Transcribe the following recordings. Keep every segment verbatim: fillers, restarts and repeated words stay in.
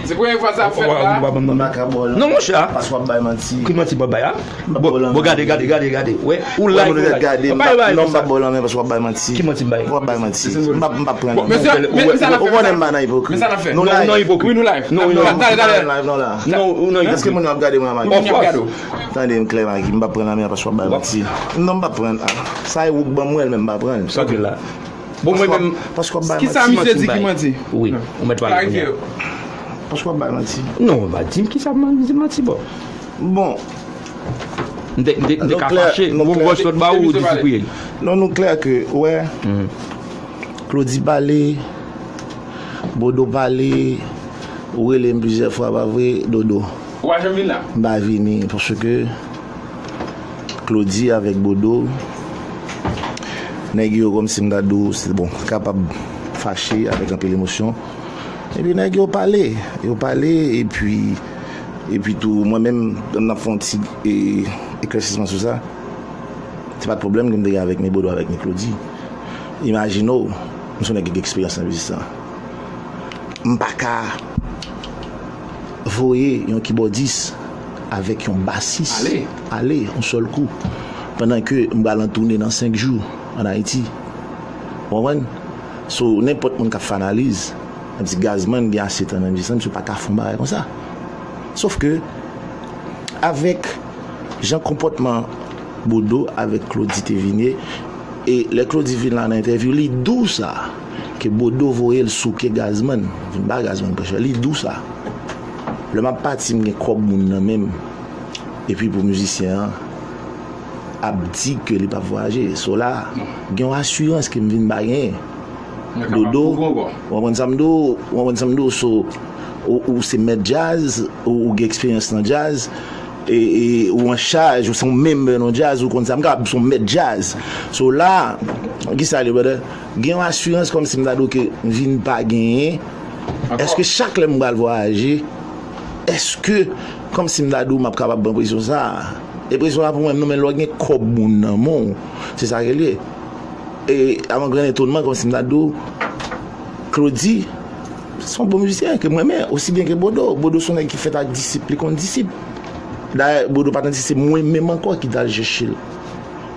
Se premye fwa sa ap fèt la. M pa ka ba w lanmen. Non, monchè. Paske w ap bay manti. Ki manti m ap bay a? M ap ba w lanmen. Bon, gade, gade, gade, gade. Wè, ou live, ou live. Gade, Bay, bay, non, non, m ap ba w lanmen paske w ap bay manti. Ki manti m bay? W ap bay manti. M ap m ap pran. Bon, men sa, men, men sa n ap Ou fè. Konnen m pa nan ipokrit. Men sa n ap fè. Nou Non, non, live. ipokrit. Wi, nou live. Non, Nou non. live. Dale, dale. Live, nou la. Non. Non, ou nan Èske moun yo ap gade mwen a Moun maten? yo ap gade w. Tande m klè, Maki, m p ap pran lanmen an paske w ap bay manti. Non, m p ap pran. Sa e ou k ban m wè l, men m pa pran l. Sa w di la. Bon, mwen menm. Paske w ap bay Ki sa manti. misye di ki manti? Wi, ou mèt pale. Klarifye yo. Paske w ap bay manti. Non, ba di m ki sa m di manti, bon. Bon, M te, m te, m te Nou ka klè, fache. nou Ou klè. wè sòt ba ou, ou Misye pale. dizipliye l. Non, nou klè ke, ou wè, Claudy pale, Bodo pale, ou rele m plizyè fwa, pa vre, Dodo? Ou pa janm vin la. M pa vini, paske Claudy avèk Bodo, nèg yo, kòmsi m ta di w, se, bon, kapab fache avèk anpil emosyon. Epi nèg yo pale, yo pale, epi, epi tou, mwen menm, n ap fè yon ti, e, eklèsisman sou sa. Se pa t pwoblèm ke m te gen avèk ni Bodo avèk ni Claudy. Imajine w, m se yon nèg ki gen eksperyans nan biznis lan. M pa ka voye yon kibòdis avèk yon basis Ale. Ale yon sèl kou. Pandan ke m pral an tounen nan senk jou ann Ayiti. Ou konprann? So, nenpòt moun k ap fè analiz, ap di Gazman gen ase tan nan biznis lan, misye pa ka fè yon bagay konsa. Sof ke, avèk jan konpòtman Bodo avèk Claudy te vin ye, e lè Claudy vin la nan entèvyou, li di w sa, ke Bodo voye l souke Gazman, vin ba Gazman prèch la, li di w sa. Lè m ap pati, m gen kòb moun nan men m, epi pou mizisyen an ap di ke li p ap vwayaje. So la, gen yon asirans ke m vin pa genyen. Dodo, w konprann sa m di w, w konprann sa m di w, so, ou, ou se mèt djaz, ou, ou gen eksperyans nan djaz, e, e ou an chaj, ou se yon menm nan djaz, ou konn sa m kapab, se yon mèt djaz. So la, ki sa li, brother? Gen yon asirans kòmsi m ta di w ke m vin pa genyen. Èske chak lè m pral vwayaje, èske kòmsi m ta di w m ap kapab pran presyon sa a? E presyon la pou mwen, non, men lè w gen kòb moun nan men w, se sa ke l ye. E, a mon grand etonman, kòmsi m ta di w, Claudy, se yon bon mizisyen ke m renmen, osi byen ke Bodo. Bodo se yon nèg ki fèt ak disip, li konn disip. Dayè, Bodo pa t nan disip, mwen menm ankò ki t al chèche l.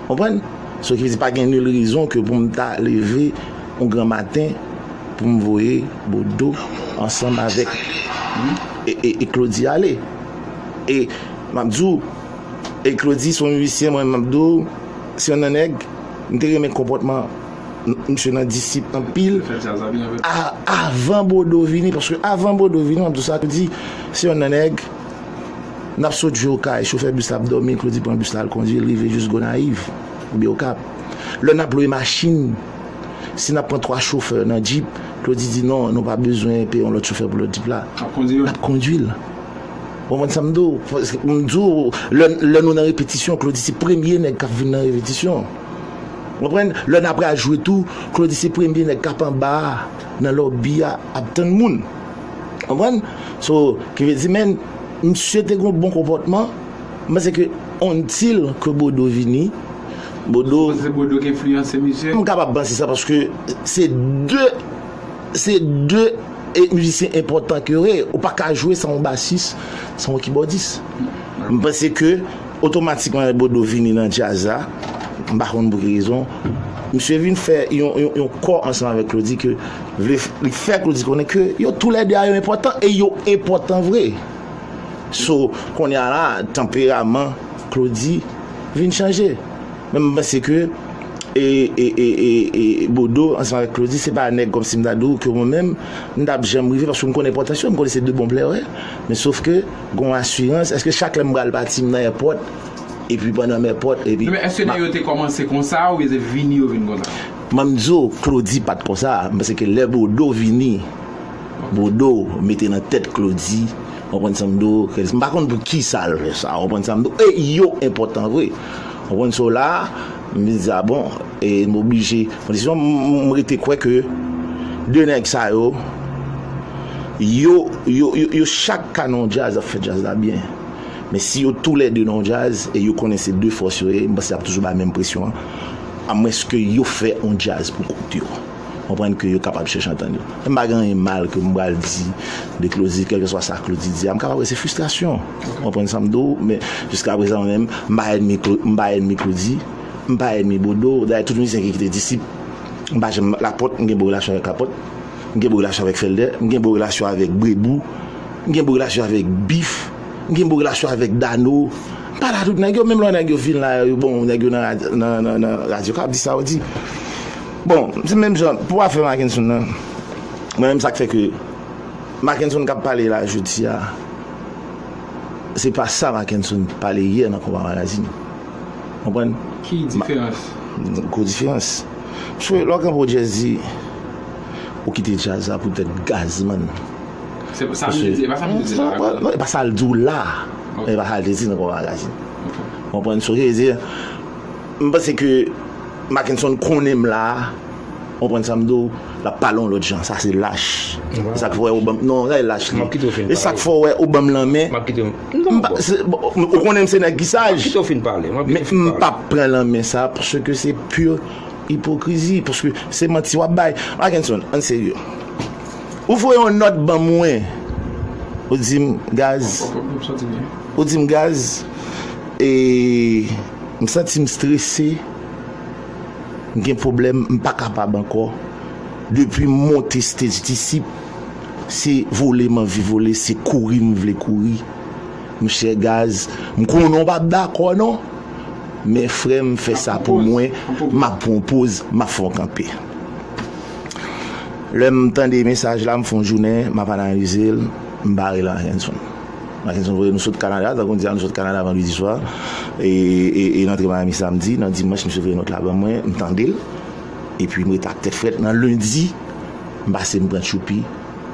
Konprann? So, ki vle di pa gen nil rezon ke pou m ta leve yon gran maten pou m voye Bodo ansanm avèk e, e, e Claudy ale. E m ap di w, e Claudy se yon mizisyen, mwen, m ap di w, se yon nan nèg, m te renmen konpòtman m-, misye nan disip anpil. A, avan Bodo vini, paske avan Bodo vini, m ap di w sa, Claudy se yon nan nèg, n ap sot jwe Okay, chofè bis la ap dòmi, Claudy pran bis la al kondui, l rive jis Gonayiv, oubyen Okap. Lè n ap lwe machin, si n ap pran twa chofè nan djip, Claudy di non, nou pa bezwen peye yon lòt chofè pou lòt djip la. N ap kondui l. Ou konprann sa m di w? Paske m di w, lè, lè nou nan repetisyon, Claudy se premye nèg k ap vin nan repetisyon. Ou konprann? Lè n ap pral jwe tou, Claudy se premye nèg k ap anba a, nan lòbi a, ap tann moun. Ou konprann? So, ki vle di, men, misye te gen yon bon konpòtman. M panse ke until ke Bodo vini, Bodo Se Bodo ki enfliyanse misye. M kapab panse sa paske se de, se de e, mizisyen enpòtan ke yo ye. Ou pa ka jwe san yon basis, san yon kibòdis. M panse ke otomatikman lè Bodo vini nan djaz la, m pa konn pou ki rezon, misye vin fè yon, yon, yon kò ansanm avèk Claudy ke vle f-, li fè Claudy konnen ke yo toulède a yo enpòtan e yo enpòtan vre. So, kounye a la, tanperaman Claudy vin chanje. Men m panse ke e, e, e, e, e Bodo ansanm avèk Claudy, se pa nèg kòmsi m ta di w ke mwen menm, m t ap janm rive paske m konnen pòtansye yo, m konnen se de bon pleyè yo ye. Men sof ke, gen yon asirans, èske chak lè m pral pati, m nan èpòt, epi pandan m èpòt, epi. Men èske nèg yo te kòmanse konsa oubyen se vini yo vin konsa? Mwen m di w, Claudy pa t konsa. M panse ke lè Bodo vini, Bodo mete nan tèt Claudy, w konprann sa m di w, m pa konn pou ki sa l fè sa, w konprann sa m di w, e yo enpòtan vre. W konprann sa la, m di a bon, e m oblije pran desizyon, m, m, m rete kwè ke de nèg sa yo, yo, yo, yo, yo chak ka nan yon djaz ap fè djaz la byen. Men si yo toulède nan yon djaz e yo konnen se de fòs yo ye, m panse y ap toujou bay menm presyon an. Amwenske yo fè yon djaz pou kont yo. Konprann ke yo kapab chèche antann yo. M pa gen anyen mal ke m pral di de Claudy, kèlkeswa sa Claudy di a, m kapab wè se fristrasyon. Konprann sa m di w, men jiska prezan mwen menm, m pa ènmi Cla- m pa ènmi Claudy, m pa ènmi Bodo, dayè tout mizisyen ki kite Disip, m pa janm Lapòt, m gen bon relasyon avèk Lapòt, m gen bon relasyon avèk Felder, m gen bon relasyon avèk Bredbou, m gen bon relasyon avèk Bif, m gen bon relasyon avèk Dano, m pale a tout nèg yo, menm lè nèg yo vin la, yo bon, nèg yo nan rad- nan, nan, nan radyo k ap di sa yo di. Bon, se menm jan, pou afè Mackenson nan, mwen menm sa k fè ke Mackenson k ap pale la jodi a, se pa sa Mackenson pale yè nan Konba Magazine. Konprann? Ki diferans? Gwo diferans. Paske lè w gen pou jazz di, ou kite jazz la poutèt Gazman. Se pa sa misye di, se pa sa misye di la. Non, e pa sa l di w la. E pa sa l te di nan Konba Magazine. Konprann sa w vle di? M panse ke Mackenson konnen m la. Konprann sa m di w? L ap pale yon lòt jan. Sa se lach. E sa k fè w wè ou ban m, non, sa se lach li. E sa k fè w wè ou ban m lanmen. M ap kite w. M pa- se- bon, ou konnen m se nèg ki saj. M ap kite w fin pale. M ap kite w fin pale. Men m p ap pran lanmen sa paske se pure hypocrisie, paske se manti w ap bay. Mackenson, ann serye. Ou voye yon nòt ban mwen. Ou di m, Gaz. Ou di m, Gaz, e m santi m strese. M gen pwoblèm, m pa kapab ankò. Depi m monte stage Disip, se vole m anvi vole, se kouri m vle kouri. Monchè Gaz, m konnen w p ap dakò non, men frè m fè sa pou mwen, m ap pran yon poz, m ap fè yon kanpe. Lè m tande mesaj la, m fè yon jounen, m ap analize l, m bare l a Mackenson. Mackenson voye nou sot Kanada, tankou m di a, nou sot Kanada vandredi swa, e, e, e n antre Miami samdi, nan dimanch, misye voye nòt la ban mwen, m tande l, epi m rete ak tèt frèt. Nan lendi, m pase m pran Tchoupi,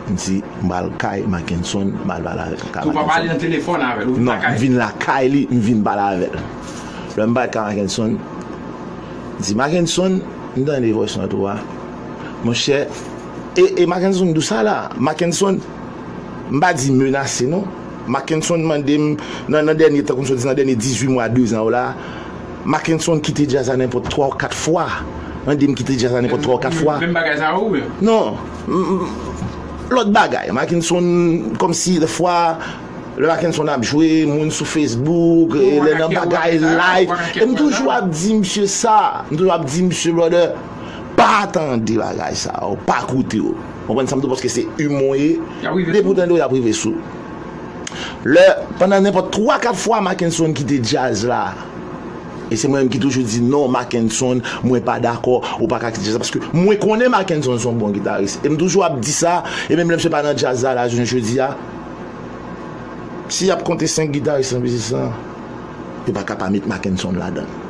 m di, m pral kay Mackenson, m al pale avè l. Ou pa pale nan telefòn avè l, ou vin lakay? Non, m vin lakay li, m vin pale avè l. Lè m pale ak Mackenson, m di, Mackenson, m tande vòs nan tou a. Monchè, e, e Mackenson di w sa la, Mackenson, m pa di menase non. Mackenson mande m, nan, nan dènye, tankou m sot di, nan dènye dizuit mwa, dezan yo la, Mackenson kite djaz la nenpòt twa ou kat fwa. Mande m kite djaz la nenpòt twa ou kat fwa. Menm bagay sa ou menm? Non. M- m- Lòt bagay. Mackenson, kòmsi, dèfwa, lè Mackenson ap jwe, moun sou Facebook, e lè nan bagay live. E m toujou ap di misye sa. M toujou ap di misye, brother, pa tande bagay sa yo, pa koute yo. Konprann sa m di w, paske se imon ye. Depi w tande yo, y ap rive sou. Lè, pandan nenpòt twa, kat fwa Mackenson kite djaz la, e se mwen menm ki toujou di, non, Mackenson, mwen pa dakò, ou pa ka kite djaz la, paske mwen konnen Mackenson se yon bon gitaris. E m toujou ap di sa, e menm lè misye pa nan djaz la, la jounen jodi a, si y ap konte senk gitaris nan biznis lan, yo pa ka pa met Mackenson ladan l.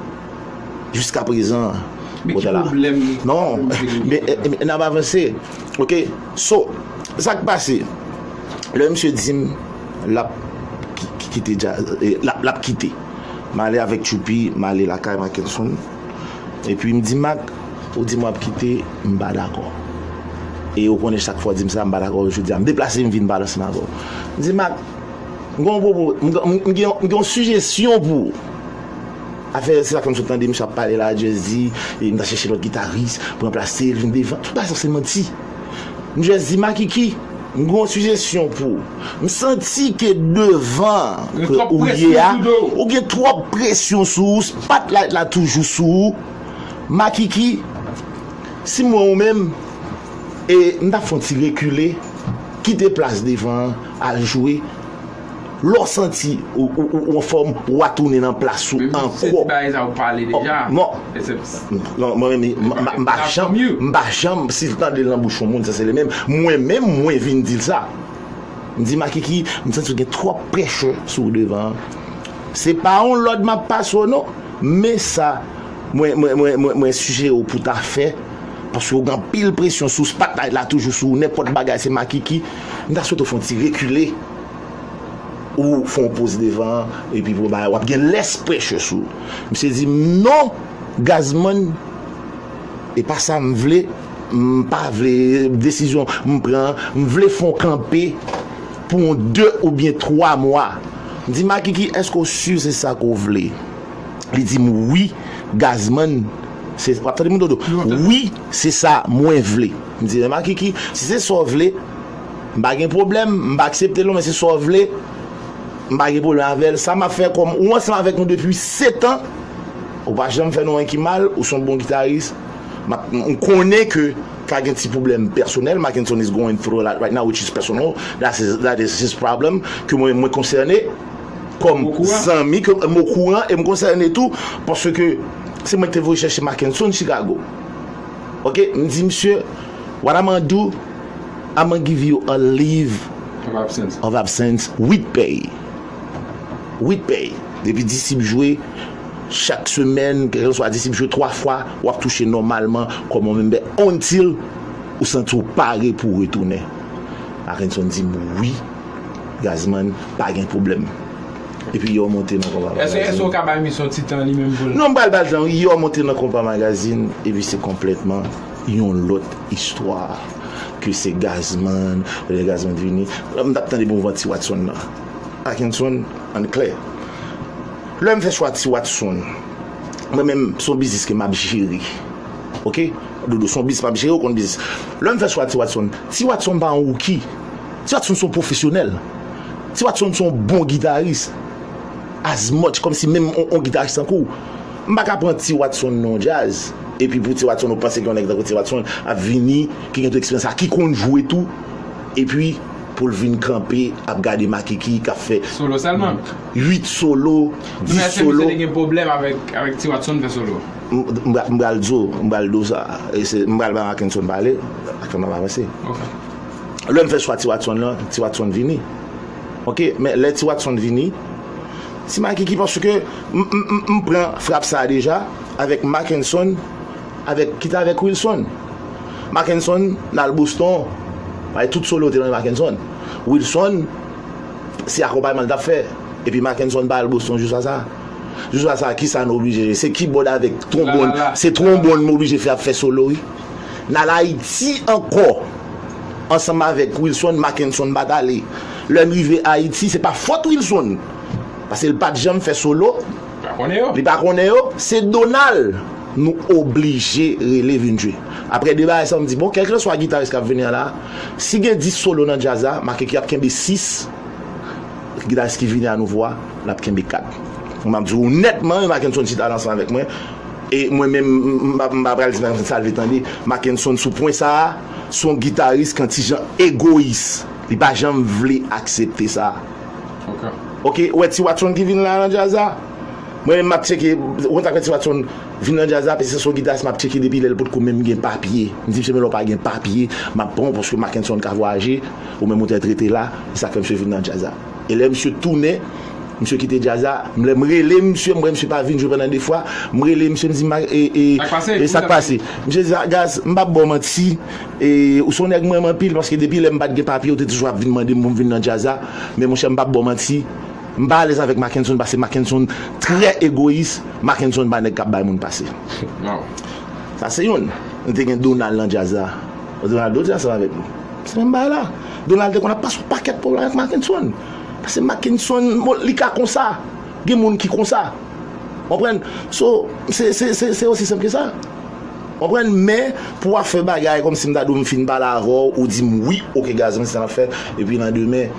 Jiska prezan, kote la. Non, men, men, n ap avanse. Ok, so, sa k pase? Lè misye di m l ap ki- ki- kite djaz, e, l ap, l ap kite. M ale avèk Tchoupi, m ale lakay Mackenson. Epi m di, Mac, ou di m w ap kite, m pa dakò. E ou konnen chak fwa w di m sa, m pa dakò, jodi a m deplase, m vin pale ansanm avè w. M di, Mac, m gen yon pwopo- m gen- m gen- m gen yon sijesyon pou ou. Afè, se sa k fè m sot tande misye ap pale la, Jazzy, e m ta chèche lòt gitaris pou ranplase l, vin devan. Tout bagay sa se manti. M just di, Makiki, m gen yon sijesyon pou ou. M santi ke devan ke ou ye a, ou gen twòp presyon sou ou, spotlight la toujou sou ou. Makiki, si m wè ou menm, e m t ap fè yon ti rekile, kite plas devan an, al jwe. Lè w santi ou, ou, ou, ou anfòm, w a tounen nan plas ou ankò. Men se ti bagay sa ou pale deja. Non. Non, mwen menm, m, m, m pa janm, m pa janm, si l tande l nan bouch yon moun, sa se li menm. Mwen menm, mwen vin di l sa. M di, Makiki, m santi w gen twòp pressure sou w devan an. Se pa yon lòd m ap pase w non, men sa, mwen, mwen, mwen, mwen, mwen sijere w pou ta fè, paske w gen anpil presyon sou w, spotlight la toujou sou w, nenpòt bagay se Makiki. M ta swete w fè yon ti rekile. Ou fè yon poz devan, epi pou bagay, w ap gen less pressure sou. Misye di m, non, Gazman, e pa sa m vle, m pa vle desizyon m pran, m vle fè yon kanpe pou yon de oubyen twa mwa. M di, Makiki, èske w si se sa ke w vle? Li di m, wi, Gazman, Se, w ap tande m, Dodo? Wi, se sa mwen vle. M di, men Makiki, si se sa w vle, m pa gen pwoblèm, m pa aksepte l non, men se sa w vle, m pa gen pwoblèm avè l. Sa m ap fè kòm ou ansanm avèk nou depi sèt an, ou pa janm fè nou anyen ki mal, ou se yon bon gitaris. M ap, m konnen ke ka gen ti pwoblèm pèsonèl, Mackenson is going through a lot right now, which is personal, that is, that is his problem, ke mwen, mwen konsène kòm zanmi, ke m okouran e m konsène tou, paske se mwen ki te voye chèche Mackenson Chicago. Ok, m di misye, what I'm gonna do, I'm gonna give you a leave of absence with pay. With pay. Depi Disip jwe, chak semèn, kèlkeswa Disip jwe twa fwa, w ap touche nòmalman kòm yon member until ou santi w pare pou w retounen. Mackenson di m wi, Gazman, pa gen pwoblèm. Epi yo monte nan konpa. Èske, èske w ka bay misye yon ti tan li menm pou l? Non, m pral ba l tan. Yo monte nan konpa magazin, epi se konplètman yon lòt istwa. Ke se Gazman, lè Gazman vini. M t ap tande bon van Ti Watson nan. Mackenson, ann klè. Lè m fè chwa Ti Watson, mwen menm, se yon biznis ke m ap jere. Ok? Dodo, se yon biznis m ap jere, ou konn biznis. Lè m fè chwa Ti Watson, Ti Watson pa yon rookie. Ti Watson se yon pwofesyonèl. Ti Watson se yon bon gitaris. As much, kòmsi menm on, on gitaris tankou w. M pa ka pran Ti Watson nan yon djaz. Epi pou Ti Watson, ou panse ke yon nèg tankou Ti Watson ap vini, ki gen tout eksperyans sa, ki konn jwe tou. Epi pou l vin kanpe, ap gade Makiki k ap fè solo sèlman. Uit solo, dis solo. Men èske misye te gen pwoblèm avèk, avèk Ti Watson fè solo? M, m, m pral di w, m pral di w sa. E se, m pral ba Mackenson pale, ak fè m ap avanse. Ok. Lè m fè chwa Ti Watson lan, Ti Watson vini. Ok, men lè Ti Watson vini, ti Makiki, paske m, m, m, m pran frap sa a deja avèk Mackenson, avèk, ki te avèk Wilson. Mackenson, n al Boston, bay tout solo te nan Mackenson. Wilson, se akonpayman l t ap fè. Epi Mackenson pa al Boston jou sa sa. Jou sa sa, kisa nou oblije? Se kibòd avèk twonbòn. Se twonbòn m oblije fè ap fè solo, wi. N al Ayiti ankò, ansanm avèk Wilson, Mackenson pa t ale. Lè n rive Ayiti, se pa fòt Wilson, paske l pa t janm fè solo. Li pa konnen yo. Li pa konnen yo. Se Donald. Nou oblije rele vin jwe. Apre de bagay sa, m di, bon, kèlkeswa gitaris k ap vini an la, si gen dis solo nan djaz la, Makiki ap kenbe sis. Gitaris ki vini a nouvo a, l ap kenbe kat. M ap di w nètman, Mackenson chita la ansanm avèk mwen. E mwen menm, m, m, m pa pral di Mackenson sa l vle tande. Mackenson sou pwen sa a, se yon gitaris ki yon ti jan egoyis. Li pa janm vle aksepte sa. Ok. Ok, ou wè Ti Watson ki vin la nan djaz la? Mwen menm m ap tcheke, ou konn sa k fè Ti Watson vin nan djaz la, paske se yon gitaris m ap tcheke depi lè l potko menm gen papye. M di misye, men lè w pa gen papye, m ap pran w paske Mackenson ka vwayaje, ou menm ou te rete la, e sa k fè misye vin nan djaz la. E lè misye tounen, misye kite djaz la, lè m rele misye, m wè misye pa vin jwe pandan de fwa, m rele misye, m di, e, e, e sa k pase? Misye di, ah, Gaz, m p ap ba w manti, e, ou se yon nèg m renmen anpil, paske depi lè m pa t gen papye, ou te toujou ap vin mande m pou m vin nan djaz la, men monchè, m p ap ba w manti, m pa alèz avèk Mackenson, paske Mackenson trè egoyis, Mackenson pa nèg k ap bay moun pase. Sa se youn. Nou te gen Donald nan djaz la. Donald te ansanm avèk nou. Se menm bagay la. Donald te konn ap pase yon pakèt pwoblèm avèk Mackenson. Paske Mackenson, bon, li ka konsa. Gen moun ki konsa. Konprann? So, se, se, se, se osi senp ke sa. Konprann? Men, pou w ap fè bagay kòmsi m ta di w m fin pale avè w, ou di m wi, ok, Gazman, se sa n ap fè. Epi nan demen,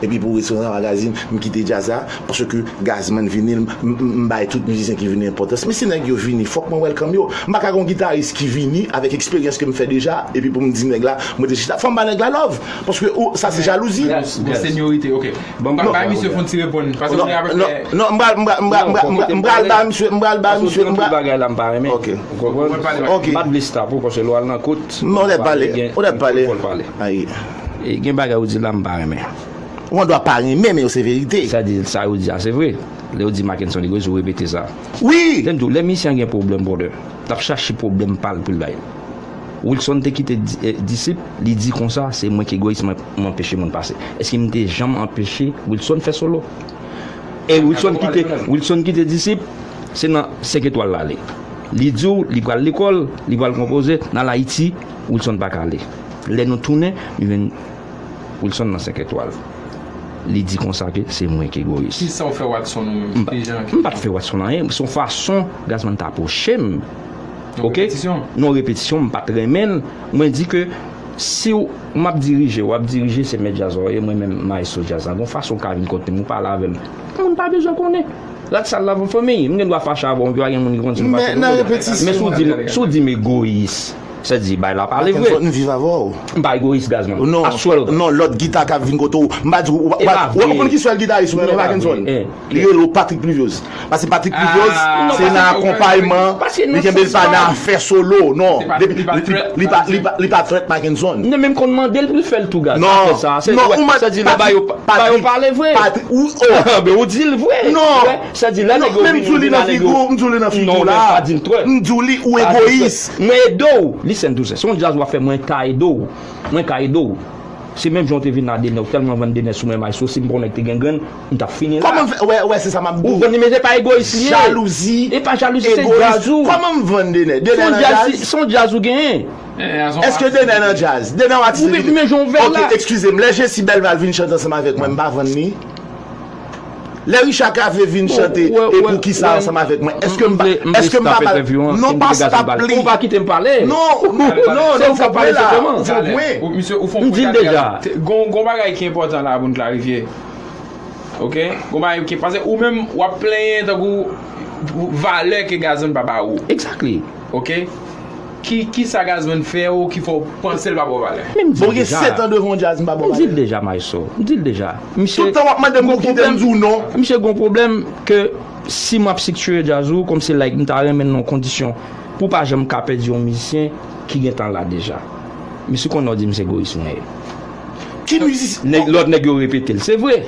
epi pou Restoran Magazine, m kite djaz la, paske Gazman vini, m, m, m bay tout mizisyen ki vini enpòtans. Men si nèg yo vini, fòk mwen welcome yo. M pa ka gen yon gitaris ki vini avèk eksperyans ke m fè deja, epi pou m di nèg la, mwen te chita. Fò m ba nèg la love, paske ou, sa se jalouzi. Bon, senyorite, ok. Ban m bay misye fon ti reponn. Paske non, non, non, m pral, m pral, m pral, m pral, m pral, m pral ba misye, m pral ba misye, m pral. Bagay la m pa renmen. Ok. Ou konprann? Ok. M pa t vle stop ou, paske lè w al nan kot, ou dèt pale, ou dèt pale. Ayi. E gen bagay ou di la m pa renmen. Ou an dwa pa renmen, men yo se verite. Sa di, sa yo di a, se vre. Lè yo di Mackenson egoyis, ou repete sa. Wi! Lè m di w, lè misye an gen pwoblèm, brother, l ap chache pwoblèm pa l pou l bay. Wilson te kite di, eh, Disip, li di konsa, se mwen ki egoyis, mwen, mwen anpeche moun pase. Èske m te janm anpeche Wilson fè solo? E Wilson kite, Wilson kite Disip, se nan senk etwal l ale. Li di w, li pral lekòl, li pral konpoze, nan Ayiti, Wilson pa ka ale. Lè nou tounen, nou jwenn Wilson nan senk etwal. Li di konsa ke se mwen ki egoyis. Kisa w fè Watson ou menm? Ki jan ki... M pa t fè Watson anyen, se yon fason Gazman t apwoche m. Ok? Repetisyon. Non, repetisyon, m pa t renmen l. Mwen di ke si w, m ap dirije, w ap dirije, se mèt djaz ou ye, mwen menm maestro djaz la. Gon fason w ka vin kote m, ou pale avè m. Moun pa bezwen konnen. Rad sal la, fanmi, m gen dwa fache avè w, pa gen moun ki konn si m fache. Men nan repetisyon. Men si w di m, si w di m egoyis, sa di, bay la pale vre. Mackenson, m viv avè w. M pa egoyis, Gazman. Non, non, lòt gita k ap vin kote w. M pa di w, w, w, w konprann ki sèl gitaris ou renmen, Mackenson? Li rele w Patrick Pluviose. Paske Patrick Pluviose, se nan akonpayman, li kenbe l pa nan afè solo, non. Li pa, li pa, li pa threat Mackenson. Non, men m konn mande l pou l fè l tou, Gaz. Non, non, ou mande, sa di, ba yo, ba yo pale vre. Patrick, ou, oh. Ben, ou di l vre. Non. Sa di, lè nèg yo vini, m di w li nan figi w, m di w li nan figi w la. M di w li, ou egoyis. Mwen ede w. Listen to this. Se yon djaz w ap fè, mwen ka ede w. Mwen ka ede w. Se menm jan w te vin la, Dener, ou tèlman vann Dener sou mwen, maestro, si m konnen k te gen grenn, m t ap fini la. Kòman m fè? Wè, wè, se sa m ap di w. Ou vann li, men se pa egoyis li ye. Jalouzi, e pa jalouzi, se djaz ou. Kòman m vann Dener? Dener nan djaz? Se yon djaz ou genyen. Èske Dener nan djaz? Dener yon atis de verite. Ok, eskize m. Lè Jessie Belval vin chante ansanm avèk mwen, m pa vann li? Lè Richard Cavé vin chante, e poukisa ansanm avèk mwen? Èske m pa, èske m pa pale? Non, pa, pa pale. Ou pa kite m pale. Non, non, non, non, ou fè pwen la. Ou fè pwen. M di l deja. Gon, gon bagay ki enpòtan la pou n klarifye. Ok? Gon bagay ki, paske ou menm, w ap plenyen tankou valè ke Gazman pa ba ou. Exactly. Ok? Ki, kisa Gazman fè ou ki fè w panse l pa ba w valè? Men m di l deja. Bon, gen sèt an devan w djaz, m pa ba w valè. M di l deja, maestro. M di l deja. Misye, tout tan w ap mande m pou kite m, m di w non. Misye gon pwoblèm ke si m ap siktiye djaz ou, kòmsi like m ta renmen l nan yon kondisyon pou pa janm ka pèdi yon mizisyen ki gentan la deja. Misye konnen w di m se egoyis mwen ye. Ki mizisyen? Lòt nèg yo repete l. Se vre.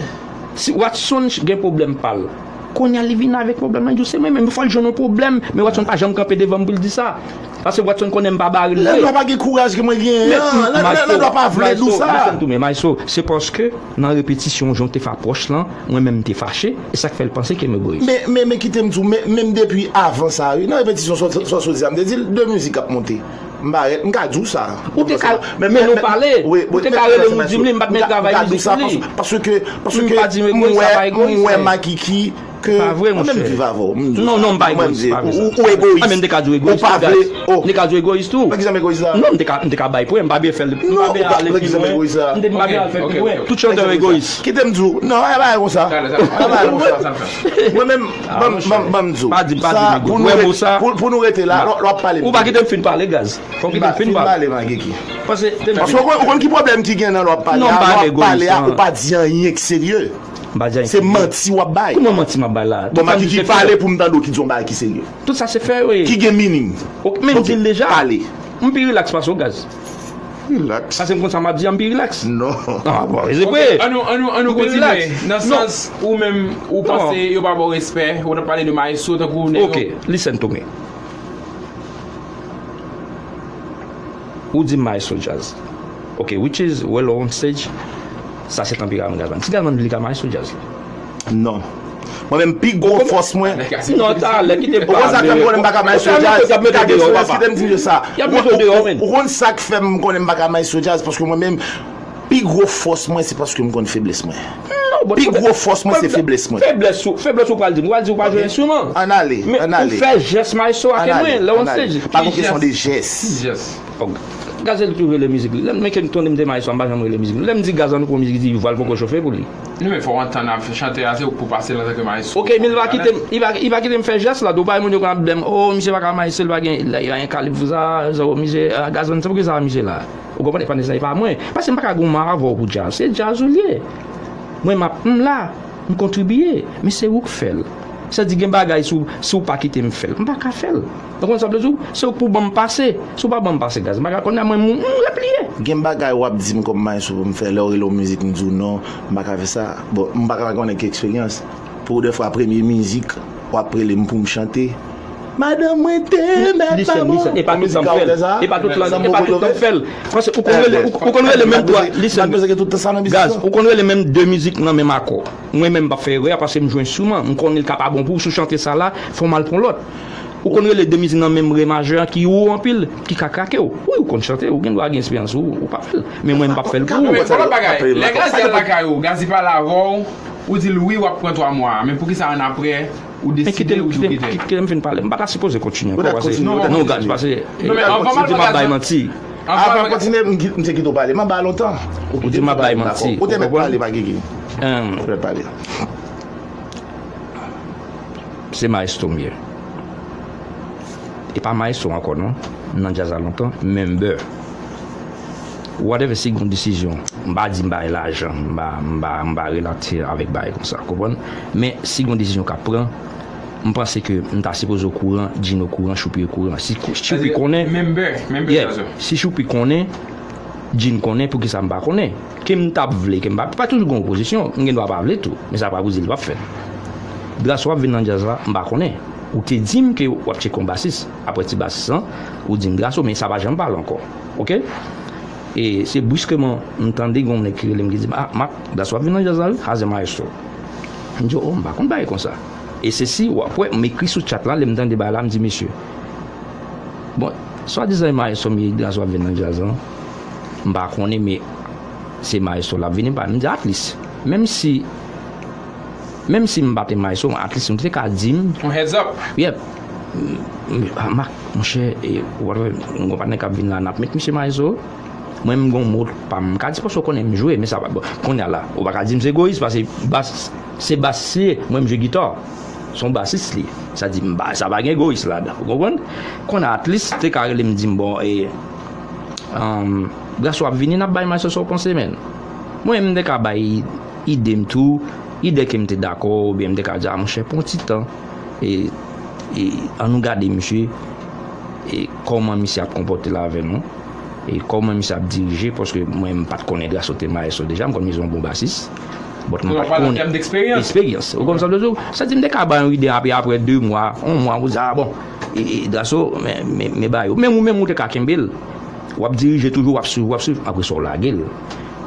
Si Watson gen pwoblèm pa l. Kounye a li vin avèk pwoblèm nan, li di w se mwen menm. Fò l jwenn yon pwoblèm, men Watson pa janm kanpe devan m pou l di sa. Paske Watson konnen m pa bare l vre. Landwa pa gen kouraj ke mwen genyen an. Landwa pa vle di w sa. Listen to me, maestro, se paske nan repetisyon, jan w te fè apwòch lan, mwen menm m te fache, e sa k fè l panse ke m egoyis. Men, men, men kite m di w, men, menm depi avan sa, wi, nan repetisyon, sa w sot di a, m te di l, de mizik ap monte. M parèt, m ka di w sa. Ou te ka, men nou pale, ou te ka rele m, ou di m li, m pa t met travay mizik sou li. Paske, paske m wè, m wè Makiki ke mwen menm viv avè w. Non, non, m pa egoyis, pa vre sa. Ou egoyis. Mwen menm te ka di w egoyis tou, Gaz. M te ka di w egoyis tou. Nan ki jan m egoyis la? Non, m te ka, m te ka bay pwen, m pa byen fè l, m pa byen ale pi lwen. M te, m pa byen al fè pi lwen. Tout chantè egoyis. Kite m di w. Non, pa bay konsa. Pa bay konsa. Mwen menm, ban m di w. Pa di, pa di, pou nou rete la, lè w ap pale. Ou pa kite m fin pale, Gaz. Fò w kite m fin pale. Fin pale, Makiki. Paske ou konn, ou konn ki pwoblèm ki gen nan lè w ap pale a? Lè w ap pale a, ou pa di anyen ki serye. M pa di anyen ki serye. Se manti w ap bay. Kòman manti m ap bay la? Bon, Makiki, pale pou m tande w ki di yon bagay ki serye. Tout sa se fè, wi. Ki gen meaning. Ok, men m di l deja. Pale. M pi rilaks pase w, Gaz. Rilaks. Paske m konn sa m ap di a, m pi rilaks. Non. Ah, bon, se vre. Ann nou, ann nou, ann nou kontinye. Nan sans ou menm, ou panse yo pa ba w respè, ou t ap pale de maestro tankou nèg yo. Ok, listen to me. Ou di m maestro djaz. Ok, which is well on stage. Sa se tanperaman Gazman. Si Gazman li ka maestro djaz li. Non. Mwen menm pi gwo fòs mwen. Non, talè, kite m pale. Ou konn sa k fè m konnen m pa ka maestro djaz? Kite m di w sa. Ou konn sa k fè m konnen m pa ka maestro djaz? Paske mwen menm, pi gwo fòs mwen, se paske m konn feblès mwen. Pi gwo fòs mwen, se feblès mwen. Feblès ou, feblès ou pral di m. Ou pral di ou pa jwe enstriman. Ann ale, ann ale. Men ou fè jès maestro a ke mwen, lè on stage. Pa gon kesyon de jès. Gazèl toujou rele mizik li. Lè m, men ke m tounen m te maestro, m pa janm rele mizik li. Lè m di Gazèl nou pran mizik, li di vwa l poko chofe pou li. Non, men fò w antann ak chantè a, se ou k pou pase l antanke maestro. Ok, men li pa kite m, li pa, li pa kite m fè jès la. Dou pa moun yo konn ap blèm, oh, misye pa ka maestro, li pa gen, li pa gen kalib pou sa, misye, ah, Gazèl, se pou ki sa misye la? Ou konprann? E pa nesesè, e pa mwen. Paske m pa ka goumen avè w pou djaz. Se djaz ou l ye. Mwen, m ap, m la, m kontribiye. Men se ou k fè l. Sa di gen bagay, si w, si w pa kite m fè l, m pa ka fè l. Ou konn sa m vle di w? Se ou k pou ban m pase. Si w pa ban m pase, Gaz, m pa ka konnen mwen, m, m repliye. Gen bagay w ap di m kòm maestro pou m fè, lè w rele w mizik, m di w non, m pa ka fè sa. Bon, m pa ka konnen ki eksperyans. Pou de fwa, premye mizik, w ap rele m pou m chante. Madanm mwen te mèt pa bon. Listen, listen, e pa tout tan m fè l. E pa tout tan, e pa tout tan m fè l. Paske ou konn rele, ou, ou konn rele menm twa, listen. Gaz, ou konn rele menm de mizik nan menm akò. Mwen menm m p ap fè erè a paske m jwe enstriman. M konnen l ka pa bon pou ou, si w chante sa la, fò m al pran lòt. Ou konn rele de mizik nan menm re majè a ki wo anpil, ki ka krake w. Wi, ou konn chante, ou gen dwa gen esperyans ou, ou pa fè l. Men mwen m p ap fè l pou ou. Men fò lòt bagay. Lè Gazzy al lakay ou, Gazzy pale avè w, ou di l wi, w ap pran twa mwa. Men poukisa annapre, Ou deside ou di w kite. Kite m fin pale. M pa ta sipoze kontinye ankò, paske non, gaz, paske ou di m ap bay manti. Avan kontinye, m te kite w pale. M ap bay lontan. Ou di m ap bay manti. Ou te mèt pale, pa gigi. Ou te mèt pale. Se maestro m ye. E pa maestro ankò non. M nan djaz la lontan, member. Whatever, si gon desizyon, m pa di m bay lajan, m pa, m pa, m pa relate avèk bagay konsa, konprann? Men si gon desizyon k ap pran, m panse ke m ta sipoze okouran, Djin okouran, Choupi okouran. Si Choupi konnen, member, member, yeah, si Choupi konnen, Djin konnen, poukisa m pa konnen? Ke m t ap vle, ke m pa, pa toujou gen opozisyon, m gen dwa pa vle tou, men sa pa pou di l p ap fèt. Draso ap vin nan djaz la, m pa konnen. Ou te di m ke w ap tcheke yon basis. Apre ti basis lan, ou di m, Draso, men sa pa janm pale ankò. Oke? E se briskeman, m tande gen yon nèg ki rele m ki di m, "Ah, Mak, Draso ap vin nan djaz la, wi, Hazen Maestro." M di, "Oh, m pa konn bagay konsa." E se si, w ap wè, m ekri sou chat la, lè m tande bagay la, m di, "Mesye, bon, swadizan e Maestro m ye, Draso ap vin nan djaz lan, m pa konnen, men se Maestro l ap vin." M pa, m di, "At least, menm si, menm si m pa te Maestro, at least, m te ka di m." Yon heads up. Yep. M, m, ah, Mak, monchè, e, whatever, m gon patnè k ap vin la, n ap met misye Maestro. Mwen, m gon mo pa m ka di, paske w konnen m jwe, men sa pa bon. Kounye a la, ou pa ka di m se egoyis, paske bas, se bas li ye, mwen, m jwe gita. Se yon basis li. Sa di, m pa, sa pa gen egoyis ladan. Ou konprann? Kounye a, at least, te ka rele m, di m, "Bon, e, um, Draso ap vini, n ap bay Maestro sa w panse, men." Mwen, m te ka bay ide m tou, ide ke m te dakò, oubyen m te ka di, "Ah, monchè, pran ti tan, e, e, ann nou gade misye, e, kòman misye ap konpòte l avè nou, e, kòman misye ap dirije," paske mwen, m pa t konnen Draso te Maestro deja, m konn misye yon bon basis. But m pa t konnen eksperyans. Ou konn sa m vle di w? Sa di m te ka bay yon ide, apre, apre de mwa, yon mwa, ou di, "Ah, bon, e, e, Draso, men, men, men ba yo." Menm ou menm, ou te ka kenbe l. W ap dirije toujou, w ap swiv, w ap swiv, apre sa, w lage l.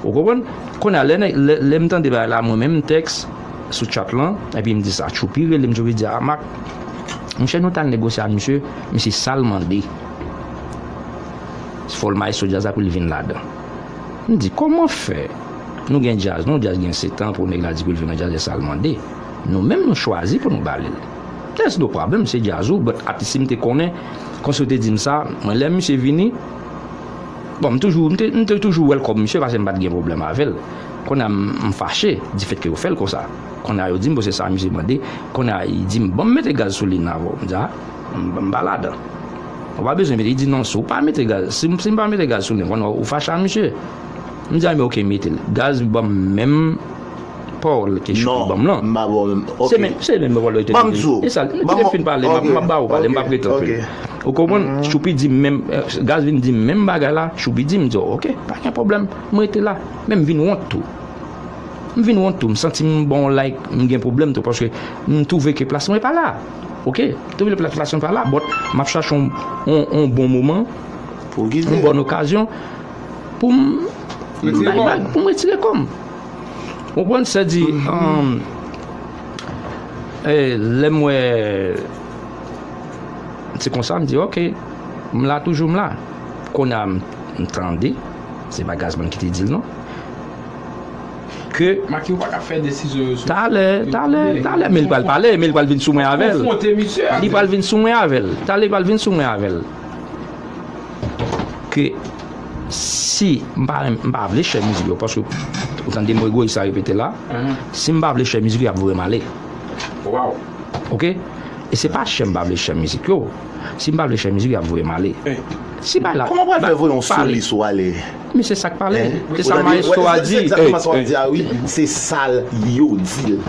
Ou konprann? Kounye a, lè, lè, lè m tande bagay la, mwen menm, m tèks sou chat lan, epi m di sa, Tchoupi rele m, Tchoupi di, "Ah, Mak, monchè, nou t al negosye ak misye, men se sa l mande. Fò l Maestro djaz la pou l vin ladan." M di, "Kòman fè? Nou gen djaz, non, djaz gen sèt an, pou nèg la di pou l vin nan djaz, e sa l mande. Nou menm, nou chwazi pou nou ba li l. There's no problem, se djaz ou, but at least si m te konnen, konsa w te di m sa, mwen, lè misye vini, bon, m toujou, m te, m te toujou welcome misye, paske m pa t gen pwoblèm avè l. Kounye a, m, m fache, di fèt ke yo fè l konsa. Kounye a, yo di m, bon, se sa misye mande. Kounye a, li di m, bon, m mete gaz sou li nan avè w." M di, "Ah, m, m pa ladan. Ou pa bezwen mete." Li di, "Non, si w pa mete gaz, si, si m pa mete gaz sou li, kounye a, ou fache ak misye." M di, "Ah, men oke, mete l." Gaz ban m menm pawòl ke Choupi ban m lan. Non, m pa ba w menm. Se menm, se menm pawòl yo te di. E sa, kite m fin pale, m ap, m ap ba ou pale, m p ap rete anpil. Ou konprann? Choupi di m menm, eh, Gaz vin di m menm bagay la, Choupi di m, m di, "Oke, pa gen pwoblèm, m rete la." Men m vin wont tou. M vin wont tou, m santi m bon like, m gen pwoblèm tou, paske m twouve ke plas mwen pa la. Oke? M twouve plas, plas mwen pa la, but m ap chache yon, yon, yon bon moman, yon bòn okazyon pou m bay vag, pou m retire kò m. Ou konprann, sa di, um, eh, lè m wè se konsa, m di, "Oke, m la toujou, m la." Kounye a, m, m tande, se pa Gazman ki te di l, non. Ke Maki, ou pa ka fè desizyon yo sou talè, talè, talè, men li pral pale, men li pral vin sou mwen avè l. Konfwonte misye a. Li pral vin sou mwen avè l. Talè, li pral vin sou mwen avè l. Ke si m pa renm-, m pa vle share mizik yo, paske ou tande mo egoyis sa repete la, si m pa vle share mizik yo, y ap voye m ale. Wow. Oke? E se pa share m pa vle share mizik yo. Si m pa vle share mizik yo, y ap voye m ale. Si bay la, kòman pral fè voye yon solis ou ale? Men se sa k pale. Se sa maestro a di. Se egzakteman sa w ap di a, wi. Se sa l yo di l.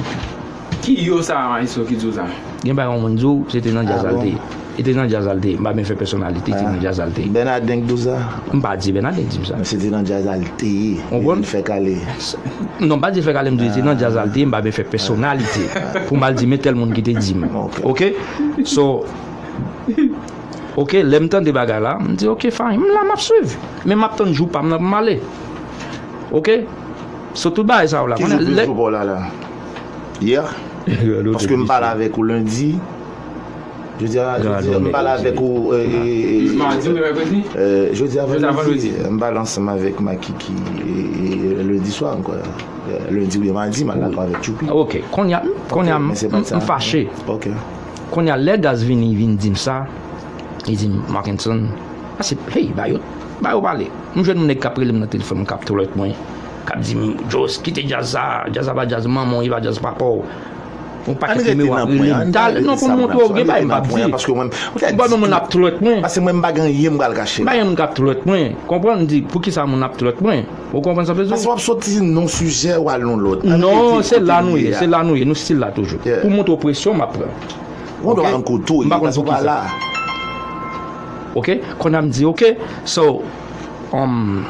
Ki yo sa, maestro, ki di w sa? Gen bagay yon moun di w, se te nan djaz la l te ye. E te nan djaz la l te ye. M pa byen fè pèsonalite, e te nan djaz la l te ye. Bènaden k di w sa? M pa di Bènaden k di m sa. Se te nan djaz la l te ye. Ou konprann? Li vin fè kale. Non, m pa di fè kale, m di se nan djaz la l te ye, m pa byen fè pèsonalite. Pou m al di, men tèl moun ki te di m. Oke? So, oke, lè m tande bagay la, m di, "Oke, fine, m la, m ap swiv. Men m ap tann jou pa m nan pou m ale." Oke? So, tout bagay sa yo la. Ki jou, ki jou pa w la la? Yè? Paske m pale avèk ou lendi. Jodi a, jodi a, m pale avèk ou, e, e, e, Madi oubyen mèkredi? E, jodi a, vandredi, m pale ansanm avèk Makiki, e, e, lendi swa ankò. E, lendi oubyen madi, m al dakò avèk Tchoupi. Ok, kounye a, kounye a, m, m fache. Ok. Kounye a, lè Gaz vini, vin di m sa, li di m, Markenson, pase, hey, ba yo, ba yo pale. M jwenn yon nèg k ap rele m nan telefòn, k ap twèt mwen, k ap di m, Jos, kite djaz sa, djaz sa pa djaz manman w, e pa djaz papa w. Yon pakèt nimewo ap rele m. Non, pou m montre w, gen bagay m p ap di. Bon, moun ap twèt mwen. Paske mwen m pa gen anyen m pral kache. M pa gen moun k ap twèt mwen. Konprann, m di, poukisa moun ap twèt mwen? Ou konprann sa m vle di w? Paske w ap soti nan yon sijè, w al nan lòt. Non, se la nou ye, se la nou ye, nou still la toujou. Pou montre w presyon m ap pran. Ou dwe al nan kote w ye, paske w pa la. Ok, kounye a m di, ok, so, um,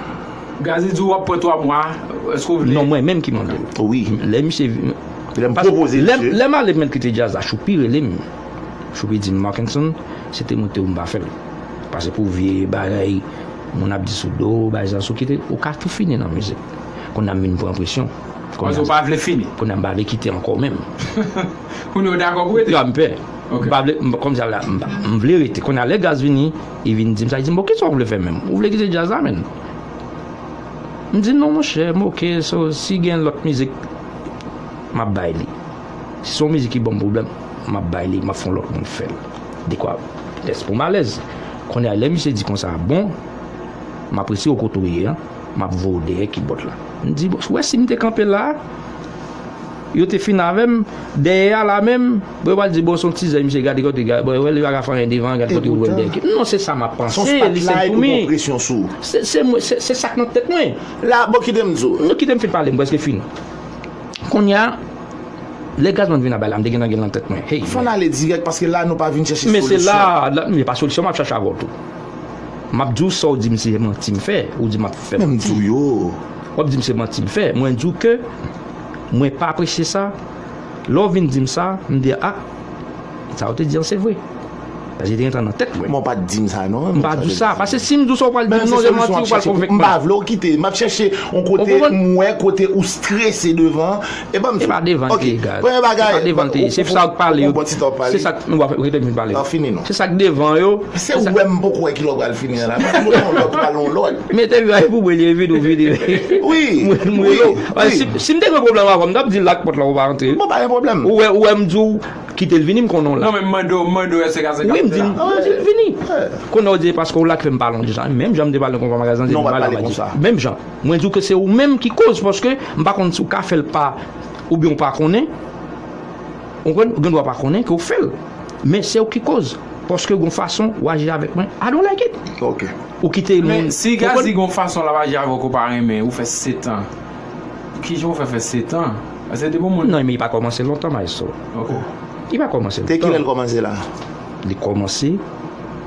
Gazi di w ap pran twa mwa, èske w vle? Non, mwen menm ki mande l. Wi. Lè misye vin, lè m pwopoze misye. Lè m ale mèt kite djaz la, Choupi rele m. Choupi di m, Markenson, se te mwen te ou m pa fè l. Paske pou vye bagay, moun ap di sou do, bagay sa, sou kite, ou ka tou fini nan mizik. Kounye a m vin pran presyon. Paske ou pa vle fini. Kounye a m pa vle kite ankò menm. Kounye a w dakò pou rete? Ya, m pè. Ok. M pa vle, m, kòmsi la, m, m vle rete. Kounye a lè Gaz vini, li vin di m sa, li di m, bon, kisa w vle fè menm? Ou vle kite djaz la menm? M di, non, monchè, m ok, so, si gen lòt mizik, m ap bay li. Si se yon mizik ki ban m pwoblèm, m ap bay li, m ap fè yon lòt moun fè l. Dekwa, lès pou m alèz. Kounye a, lè misye di konsa, bon, m ap retire w kote w ye an, m ap voye w dèyè kibòd la. M di, bon, ou wè si m te kanpe la, yo te fin avè m, dèyè a la menm, bon, yo pral di, bon, se yon tizè, misye gade kote, gade, bon, wè, li pa ka fè anyen devan, gade kote yo voye l dèyè. Non, se sa m ap panse, listen to me. Se, se mwen, se, se sa k nan tèt mwen. La, bon, kite m di w. Non, kite m fin pale, m prèske fini. Kounye a, lè Gazman vin aba la, m te gentan gen l nan tèt mwen. Hey, fò n ale dirèk, paske la nou pa vin chèche solisyon. Men se la, la, men pa solisyon m ap chache avè w tou. M ap di w sa w di m se manti m fè, ou di m ap fè manti. Men m di w yo. W ap di m se manti m fè. Mwen di w ke mwen pa apresye sa. Lè w vin di m sa, m di, a, sa w te di an se vre. Paske te gentan nan tèt mwen. Mwen pa t di m sa non. M pa di w sa. Paske si m di w sa, w pral di m non, se manti, w pral konvenk mwen. M pa vle w kite. M ap chèche yon kote m wè kote ou strese devan. E ban m di w. E pa devan l te ye, Gaz. Premye bagay, e pa devan l te ye. Se sa w k pale yo. Se sa k, nou pa rete m fin pale. An fini non. Se sa k devan yo. Se ou wè m poko wè kilè w pral fini an la. Mwen yon lòt, pral yon lòt. Mete vye pou mwen, li vide ou vide. Wi. Mwen, mwen, wi. Si, si m te gen pwoblèm avè w, m t ap di l lak pòt la, ou pa antre. Bon, pa gen pwoblèm. Ou wè, ou wè m di w, kite l vini, m konnen w la. Non, men m mande w, m mande w èske ka se. Wi, m di l, m di l vini. Kounye a w di paske w la k fè m pale yon jan. Menm jan m te pale konpa magazin, di m pale la, m di menm jan. Mwen di w ke se ou menm ki koz, paske m pa konn si w ka fè l pa, oubyen w pa konnen. Ou konprann? Ou gen dwa pa konnen ke w fè l. Men se ou ki koz. Paske gon fason w aji avèk mwen, I don't like it. Ok. Ou kite moun. Men si Gazi gon fason l ap aji avè w ke w pa renmen, ou fè setan. Kijan w fè fè setan? Paske depi yon moun. Non, men li pa kòmanse lontan, maestro. Ok. Li pa kòmanse lontan. Te kilè l kòmanse la? Li kòmanse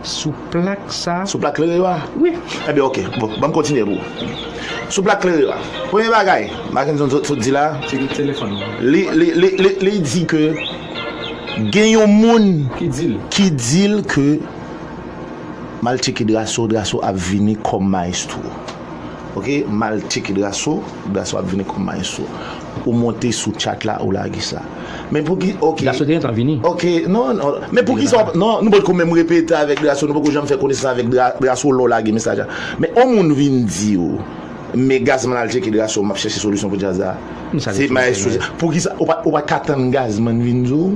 sou plak sa. Sou plak Klere a? Wi. Ebyen, ok. Bon, ban m kontinye pou ou. Sou plak Klere a. Premye bagay, Mackenson sot, sot di la. Tcheke telefòn nan. Li, li, li, li, li di ke gen yon moun ki di l, ki di l ke m al tcheke Drasso, Drasso ap vini kòm maestro. Ok, m al tcheke Drasso, Drasso ap vini kòm maestro. Ou monte sou chat la, ou lage sa. Men pou ki, ok. Drasso te gentan vini. Ok, non, non. Men pou ki sa, non, nou potko menm repete avèk Drasso, nou poko janm fè konesans avèk Dra-, Drasso lè w lage mesaj la. Men yon moun vin di w, men Gazman al tcheke Drasso, m ap chèche solisyon pou djaz la. Se maestro. Pou ki sa, ou pa, ou pa ka tann Gazman vin di w?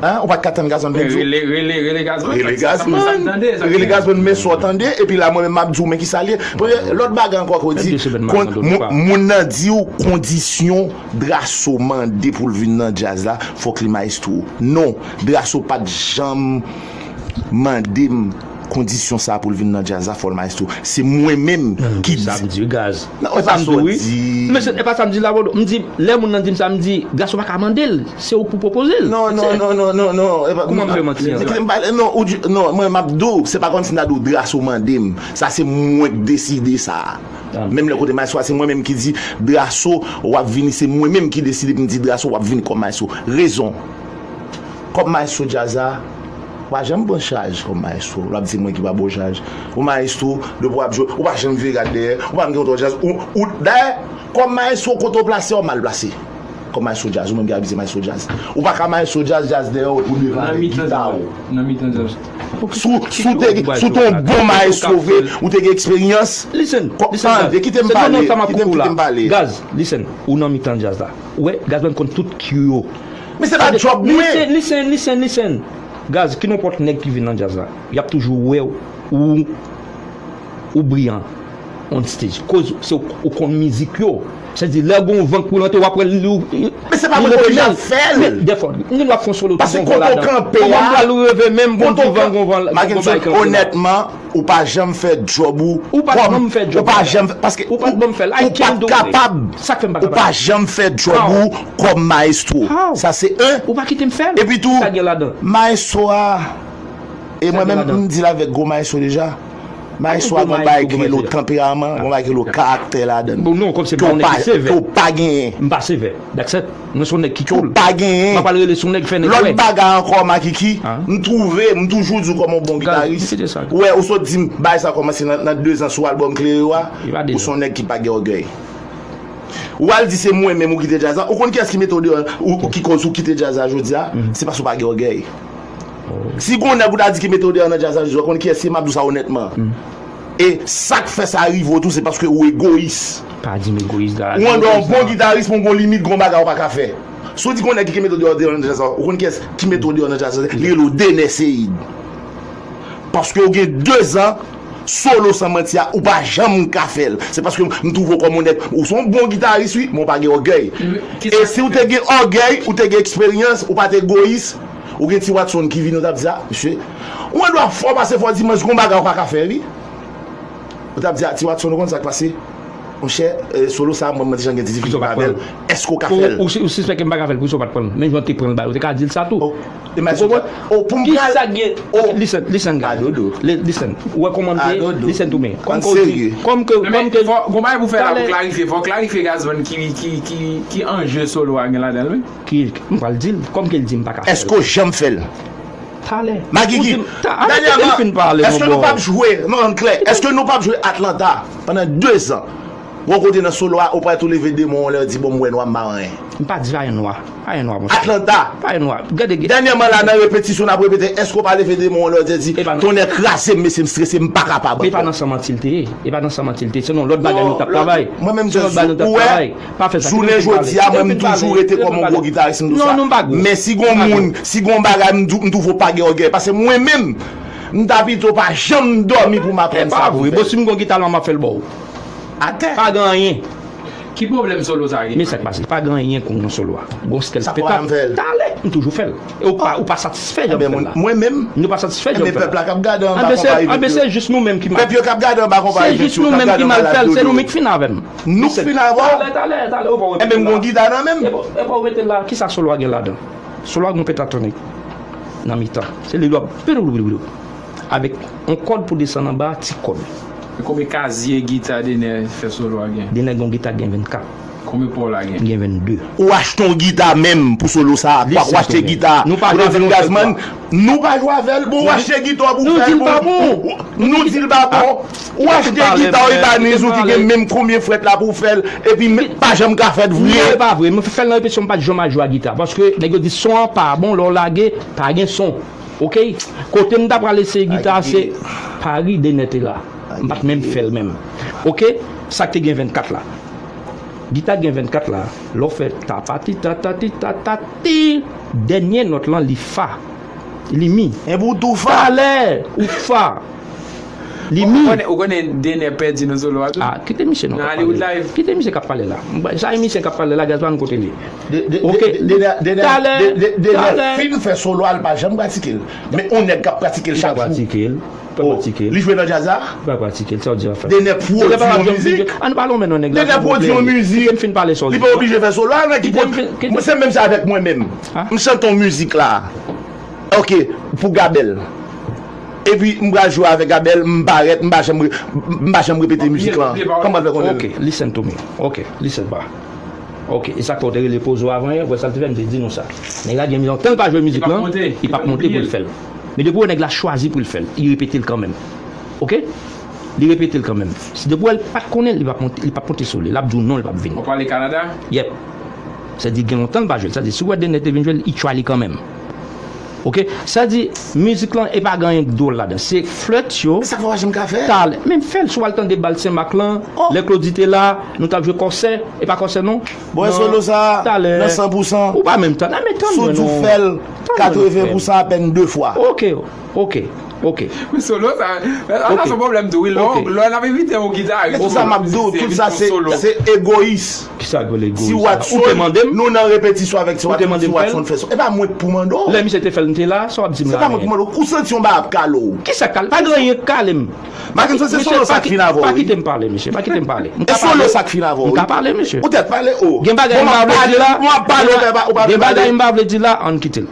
Hein? Ou pa t ka tann Gazman vin di w? Rele, rele, rele Gazman. Rele Gazman. Rele Gazman, men sa w tande, epi la, mwen menm, m ap di w, men kisa l ye. Premye, lòt bagay ankò ke w di, moun nan di w kondisyon Drasso mande pou l vin nan djaz la, fòk li maestro. Non, Drasso pa t janm mande m kondisyon sa pou l vin nan djaz la, fò l maestro. Se mwen menm ki di. Sa m di, Gaz. Non, e pa sa w di. Men se, e pa sa m di la, Bodo. M di, lè moun nan di m sa, m di, Drasso pa ka mande l. Se ou k pou pwopoze l. Non, non, non, non, non, non. Kouman m fè manti an? Non, ou di, non, mwen, m ap di w, se pa kòmsi m ta di w Drasso mande m. Sa, se mwen k deside sa. Menm lè kote maestro a, se mwen menm ki di, Drasso, w ap vini, se mwen menm ki deside pou m di, Drasso, w ap vini kòm maestro. Rezon. Kòm maestro djaz la, ou pa janm pran chaj kòm maestro. L ap di se mwen ki pa ba w chaj. Ou maestro, depi w ap jwe, ou pa janm vire gad dèyè, ou pa janm gen oto djaz. Ou, ou, dayè, kòm maestro, kote w plase, w mal plase. kòm maestro djaz, ou menm ki abize maestro djaz. Ou pa ka maestro djaz, djaz dèyè w epi w devan avèk gita w. Nan mitan djaz. Si w te, si w te yon bon maestro vre, ou te gen eksperyans. Listen, listen, Gaz. Kite m pale, kite m pale. Gaz, listen, ou nan mitan djaz la. Ou wè, Gaz Band konn tout ki yo. Men se pa djòb mwen. Listen, listen, listen, listen. Gaz, ki nenpòt nèg ki vin nan djaz la, y ap toujou wè w, ou, ou briyan on stage. Koz se ou, ou konn mizik yo. Sètadi, lè gon van k boulante, w ap wè l, li, li, Men se pa mwen ki oblije ap fè l. Men dèfwa, nou ap fè yon solo, paske kote w kanpe a, kote w kanpe a, gon ti van, gon van, gon bagay kanpe la. Mackenson, onètman, ou pa janm fè djòb ou. Ou pa janm fè djòb ou. Ou pa janm fè, paske ou pa janm fè l. Ou pa kapab. Sa k fè m pa kapab? Ou pa janm fè djòb ou kòm maestro. Sa se en. Ou pa kite m fè l. Epi tou, sa gen ladan? Maestro a, e mwen menm, m di l avèk gwo maestro deja. Maestro a gon bagay ki rele w tanperaman, gon bagay ki rele w karaktè ladan l. Bon, non, kòm se pa yon nèg ki sevè. Ke w pa genyen. M pa sevè. That's it. Mwen se yon nèg ki cool. Ke w pa genyen. M pa pral rele sou nèg fè nèg wè. Lòt bagay ankò, Makiki, m twouve, m toujou di w kòm yon bon gitaris. Ou wè, ou sot di m, bagay sa kòmanse nan, nan dezan sou albòm Klere a, ou se yon nèg ki pa gen ògèy. Ou al di se mwen menm ou kite djaz la. Ou konn kiyès ki mete w deyò, ou, ou ki kòz ou kite djaz la jodi a? Se paske w pa gen ògèy. Si gon nèg ou ta di ki mete w deyò nan djaz la jodi a, ou konn kiyès se, m ap di w sa onètman. E sa k fè sa rive w tou, se paske ou egoyis. Pa di m egoyis, Gaz. Ou andwa yon bon gitaris, men w gon limit, gon bagay ou pa ka fè. Si w di gon nèg ki mete w deyò, deyò nan djaz la, ou konn kiyès ki mete w deyò nan djaz la? Li rele w Dener Ceide. Paske w gen dezan, solo san manti a, ou pa janm ka fè l. Se paske m twouve w kòm yon nèg, ou se yon bon gitaris, wi, men w pa gen ògèy. E si w te gen ògèy, ou te gen eksperyans, ou pa t egoyis, ou gen Ti Watson ki vini, ou t ap di, a, mesye, ou andwa fò pase fò dimanch, gon bagay ou pa ka fè, wi. Ou t ap di, a, Ti Watson, ou konn sa k pase? Monchè, eh, solo sa, mwen, mwen deja gen ti difikilte avè l. Èske w ka fè l? Ou, ou, ou sispèk ke m pa ka fè l, poukisa w pa t pran l? Menm jan w te pran l ba yo, ou te ka di l sa tou. Ou konprann? Ou pou m pral. Kisa gen? Listen, listen, Gaz. Adodo. Listen to me. Kòm ke w di, kòm ke, kòm ke. Fò, gon bagay pou fè la pou klarifye. Fò klarifye Gazman ki, ki, ki, ki anje solo a gen ladan l, wi. Ki, m pral di l, kòm ke l di m pa ka fè l. Èske w janm fè l? Talè. Makiki, dènyèman, èske nou p ap jwe, non, ann klè, èske nou p ap jwe Atlanta pandan dezan? Gon kote nan solo a, ou pral tou leve de men w anlè, di, bon, m wè nwa, m pa anyen. M pa di pa gen nwa. Pa gen nwa, monchè. Atlanta. Pa gen nwa. Gade, gade. Dènyèman la, nan repetisyon, n ap repete, èske w pa leve de men w anlè, di, tonnè kraze m, mesye, m strese, m pa kapab ankò. E pa nan san manti l te ye. E pa nan san manti l te ye. Se nan lòt bagay nou t ap travay. Mwen menm, se nan lòt bagay nou t ap travay. Pa fè sa. Jounen jodi a, mwen, m toujou rete kòm yon gwo gitaris, m di w sa. Men si gon moun, si gon bagay, m di w, m twouve w pa gen ògèy. Paske mwen menm, m ta pito pa janm dòmi pou m aprann sa pou fè. E pa vre. Bon, si m gon gita la, m ap fè l ba w. Atè. Pa gen anyen. Ki pwoblèm solo sa gen? Men sa k pase. Pa gen anyen kon yon solo a. Gon skèl peta. Talè, m toujou fè l. E ou pa, ou pa satisfè jan m fè l la. Mwen menm. Nou pa satisfè jan m fè l la. Pèp la k ap gade anba konpayi Vekyo. Anben se jis nou menm ki mal. Pèp yo k ap gade anba konpayi Vekyo k ap gade anba la. Se nou menm ki mal fè l, se nou menm ki fin avè m. Nou k fin avè w. Talè, talè, talè, ou pa wè. Enben, m gon gita nan men m. E pa w rete la, kisa solo a gen ladan? Solo a gon pentatonik nan mitan. Se li l ap avèk yon kòd pou desann anba, ti kòd. Men konbyen kazye gita Dener fè solo a gen? Dener gon gita gen vennkat. Konbyen pa w la gen? Gen vennde. Ou achte yon gita menm pou solo sa a. Ou achte gita. Ou te vin Gazman, nou pa jwe avè l. Bon, ou achte gita w pou fè l. Nou di l pa bon. Ou achte gita w Ibanez ou ki gen menm konbyen frèt la pou w fè l, epi pa janm ka fèt vre. Non, e pa vre. Mwen fè l nan repetisyon, m pa t janm al jwe a gita. Paske nèg yo di son an pa bon, lè w lage, pa gen son. Oke? Kote m ta pral eseye gita, se Paris Dener te la. M pa t menm fè l menm. Oke? Sa k te gen vennkat la. Gita gen vennkat la, lè w fè tapati, tatati, tatati, dènye nòt lan, li fa. Li mi. Enben w tou fa. Talè, ou fa. Li mi. Ou konnen, ou konnen Dener pèdi nan solo a tou? Ah, kite misye non. Nan Hollywood Live. Kite misye k ap pale la. Sa e misye k ap pale la, Gazman kote li ye. Oke. Dener, Dener, Dener fin fè solo a, l pa janm pratike l. Men yon nèg k ap pratike l chak jou. Li pa pratike l. Li jwe nan djaz la? Li pa pratike l, sa w di an fèt. Dener pwodui yon mizik. Ann pale yon men non nèg la. Dener pwodui yon mizik. Kite m fin pale sa w di. Li pa oblije fè solo a, nèg ki pwodui. Mwen se menm jan avèk mwen menm. M chante yon mizik la. Oke, pou Gabèl. Epi m pral jwe avèk Gabèl, m parèt, m pa janm re-, m pa janm repete mizik lan. Kòman l fè konnen l? Oke, listen to me. Oke, listen ba. Oke, e sa k fè w te rele Pozo avan yè, ou wè sa l te fè, m te di nou sa. Nèg la gen mizè, tan l pa jwe mizik lan, li p ap monte pou l fè l. Men depi w wè nèg la chwazi pou l fè l, li repete l kanmenm. Oke? Li repete l kanmenm. Si depi w wè l pa t konnen l, li p ap monte, li p ap monte sou li. L ap di w non, li p ap vini. W ap pale Kanada? Yèp. Sa di gen lontan l pa jwe l. Sa di si w wè Dener te vin jwe l, li try li kanmenm. Oke? Sa di mizik lan e pa gen anyen k dwòl ladan. Se flèt yo. Men sa k fè w pa janm ka fè? Talè. Men fè l, si w al tande bal Senmak lan, lè Claudy te la, nou t ap jwe Kòsè, e pa Kòsè non. Bon, e solo sa, talè, nan san pou san, ou pa menm tann. A, men tann mwen non. Tann mwen non, frè m. Sou di w fè l katreven pou san apèn de fwa. Oke, oke, oke. Men solo sa, sa se yon pwoblèm tou, wi. Lè, lè n ap envite yon gitaris, men tout sa m ap di w, tout sa se, se egoyis. Kisa k rele egoyis la? Ti Watson, nou nan repetisyon avèk Ti Watson, Ti Watson fè solo. E pa mwen k pou mande w. Lè misye te fè l, m te la, sa w ap di m la? Se pa mwen k pou mande w. Ou santi yon bagay ap kale w? Kisa k kale? Pa gen anyen k kale m. Mackenson, se solo sa k fin avè w, wi. Pa kite m pale, mesye. Pa kite m pale. E solo sa k fin avè w, wi. M ka pale, mesye. Ou tèt pale, o. Gen bagay m pa vle di la. Bon, m ap pale, m ap pale, ou pa, ou pa vle pale. Gen bagay m pa vle di la, ann kite l.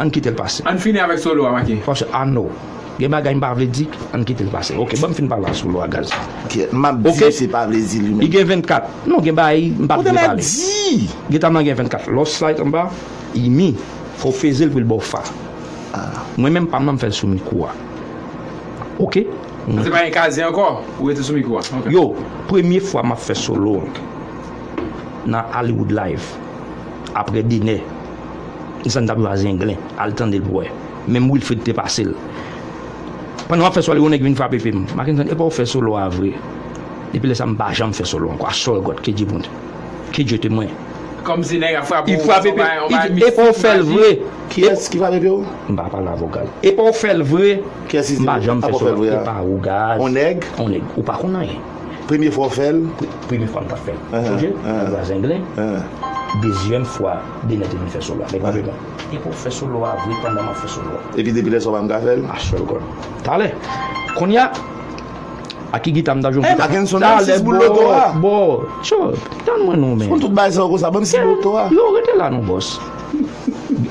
Ann kite l pase. Ann fini avèk solo a, Macky. Paske, I know. Gen bagay m pa vle di, ann kite l pase. Oke, ban m fin pale a solo a, gaz. Oke, m ap di misye pa vle di li menm. Li gen vennkat. Non, gen bagay m pa vle pale. Ou te mèt di. Gita m nan gen vennkat. Lost Light anba, Imi, fò w peze l pou l ba w fa. Mwen menm, pa m nan m fè l sou mikwo a. Oke? Se pa yon kazye ankò, ou rete sou mikwo a. Oke. Yo, premye fwa m ap fè solo an nan Hollywood Live. Apre Dener, m santi m t ap jwe a Zenglen, al tande l pou wè. Menm Wilfrid te pase l. Pandan m ap fè solo, yon nèg vin frape pye m. Mackenson, e pa w fè solo a vre? Depi lè sa, m pa janm fè solo ankò. I swear God, ke Dye bon, ke Dye te mwen. Kòmsi nèg ap frape w, li frape pye m, li di, e pa w fè l vre? Kiyès ki frape pye w? M pa pale avè w, gaz. E pa w fè l vre? Kiyès ki di w? M pa janm fè solo. E pa ou, gaz. On nèg? On nèg. Ou pa konn anyen. Premye fwa w fè l? Pre-, premye fwa m t ap fè l. Sonje? Nan Zenglen. Dezyèm fwa, Dener te vin fè solo avèk mwen. E pa w fè solo a vre pandan m ap fè solo a. Epi depi lè sa w pa m ka fè l? I swear God. Talè. Kounye a, a ki gita m ta jwe? Mackenson, ban m sis boul loto a. Bo, tcho, tann mwen non, men. Ou konn tout bagay sa yo konsa, ban m sis boul loto a. Yo, rete la non, bòs.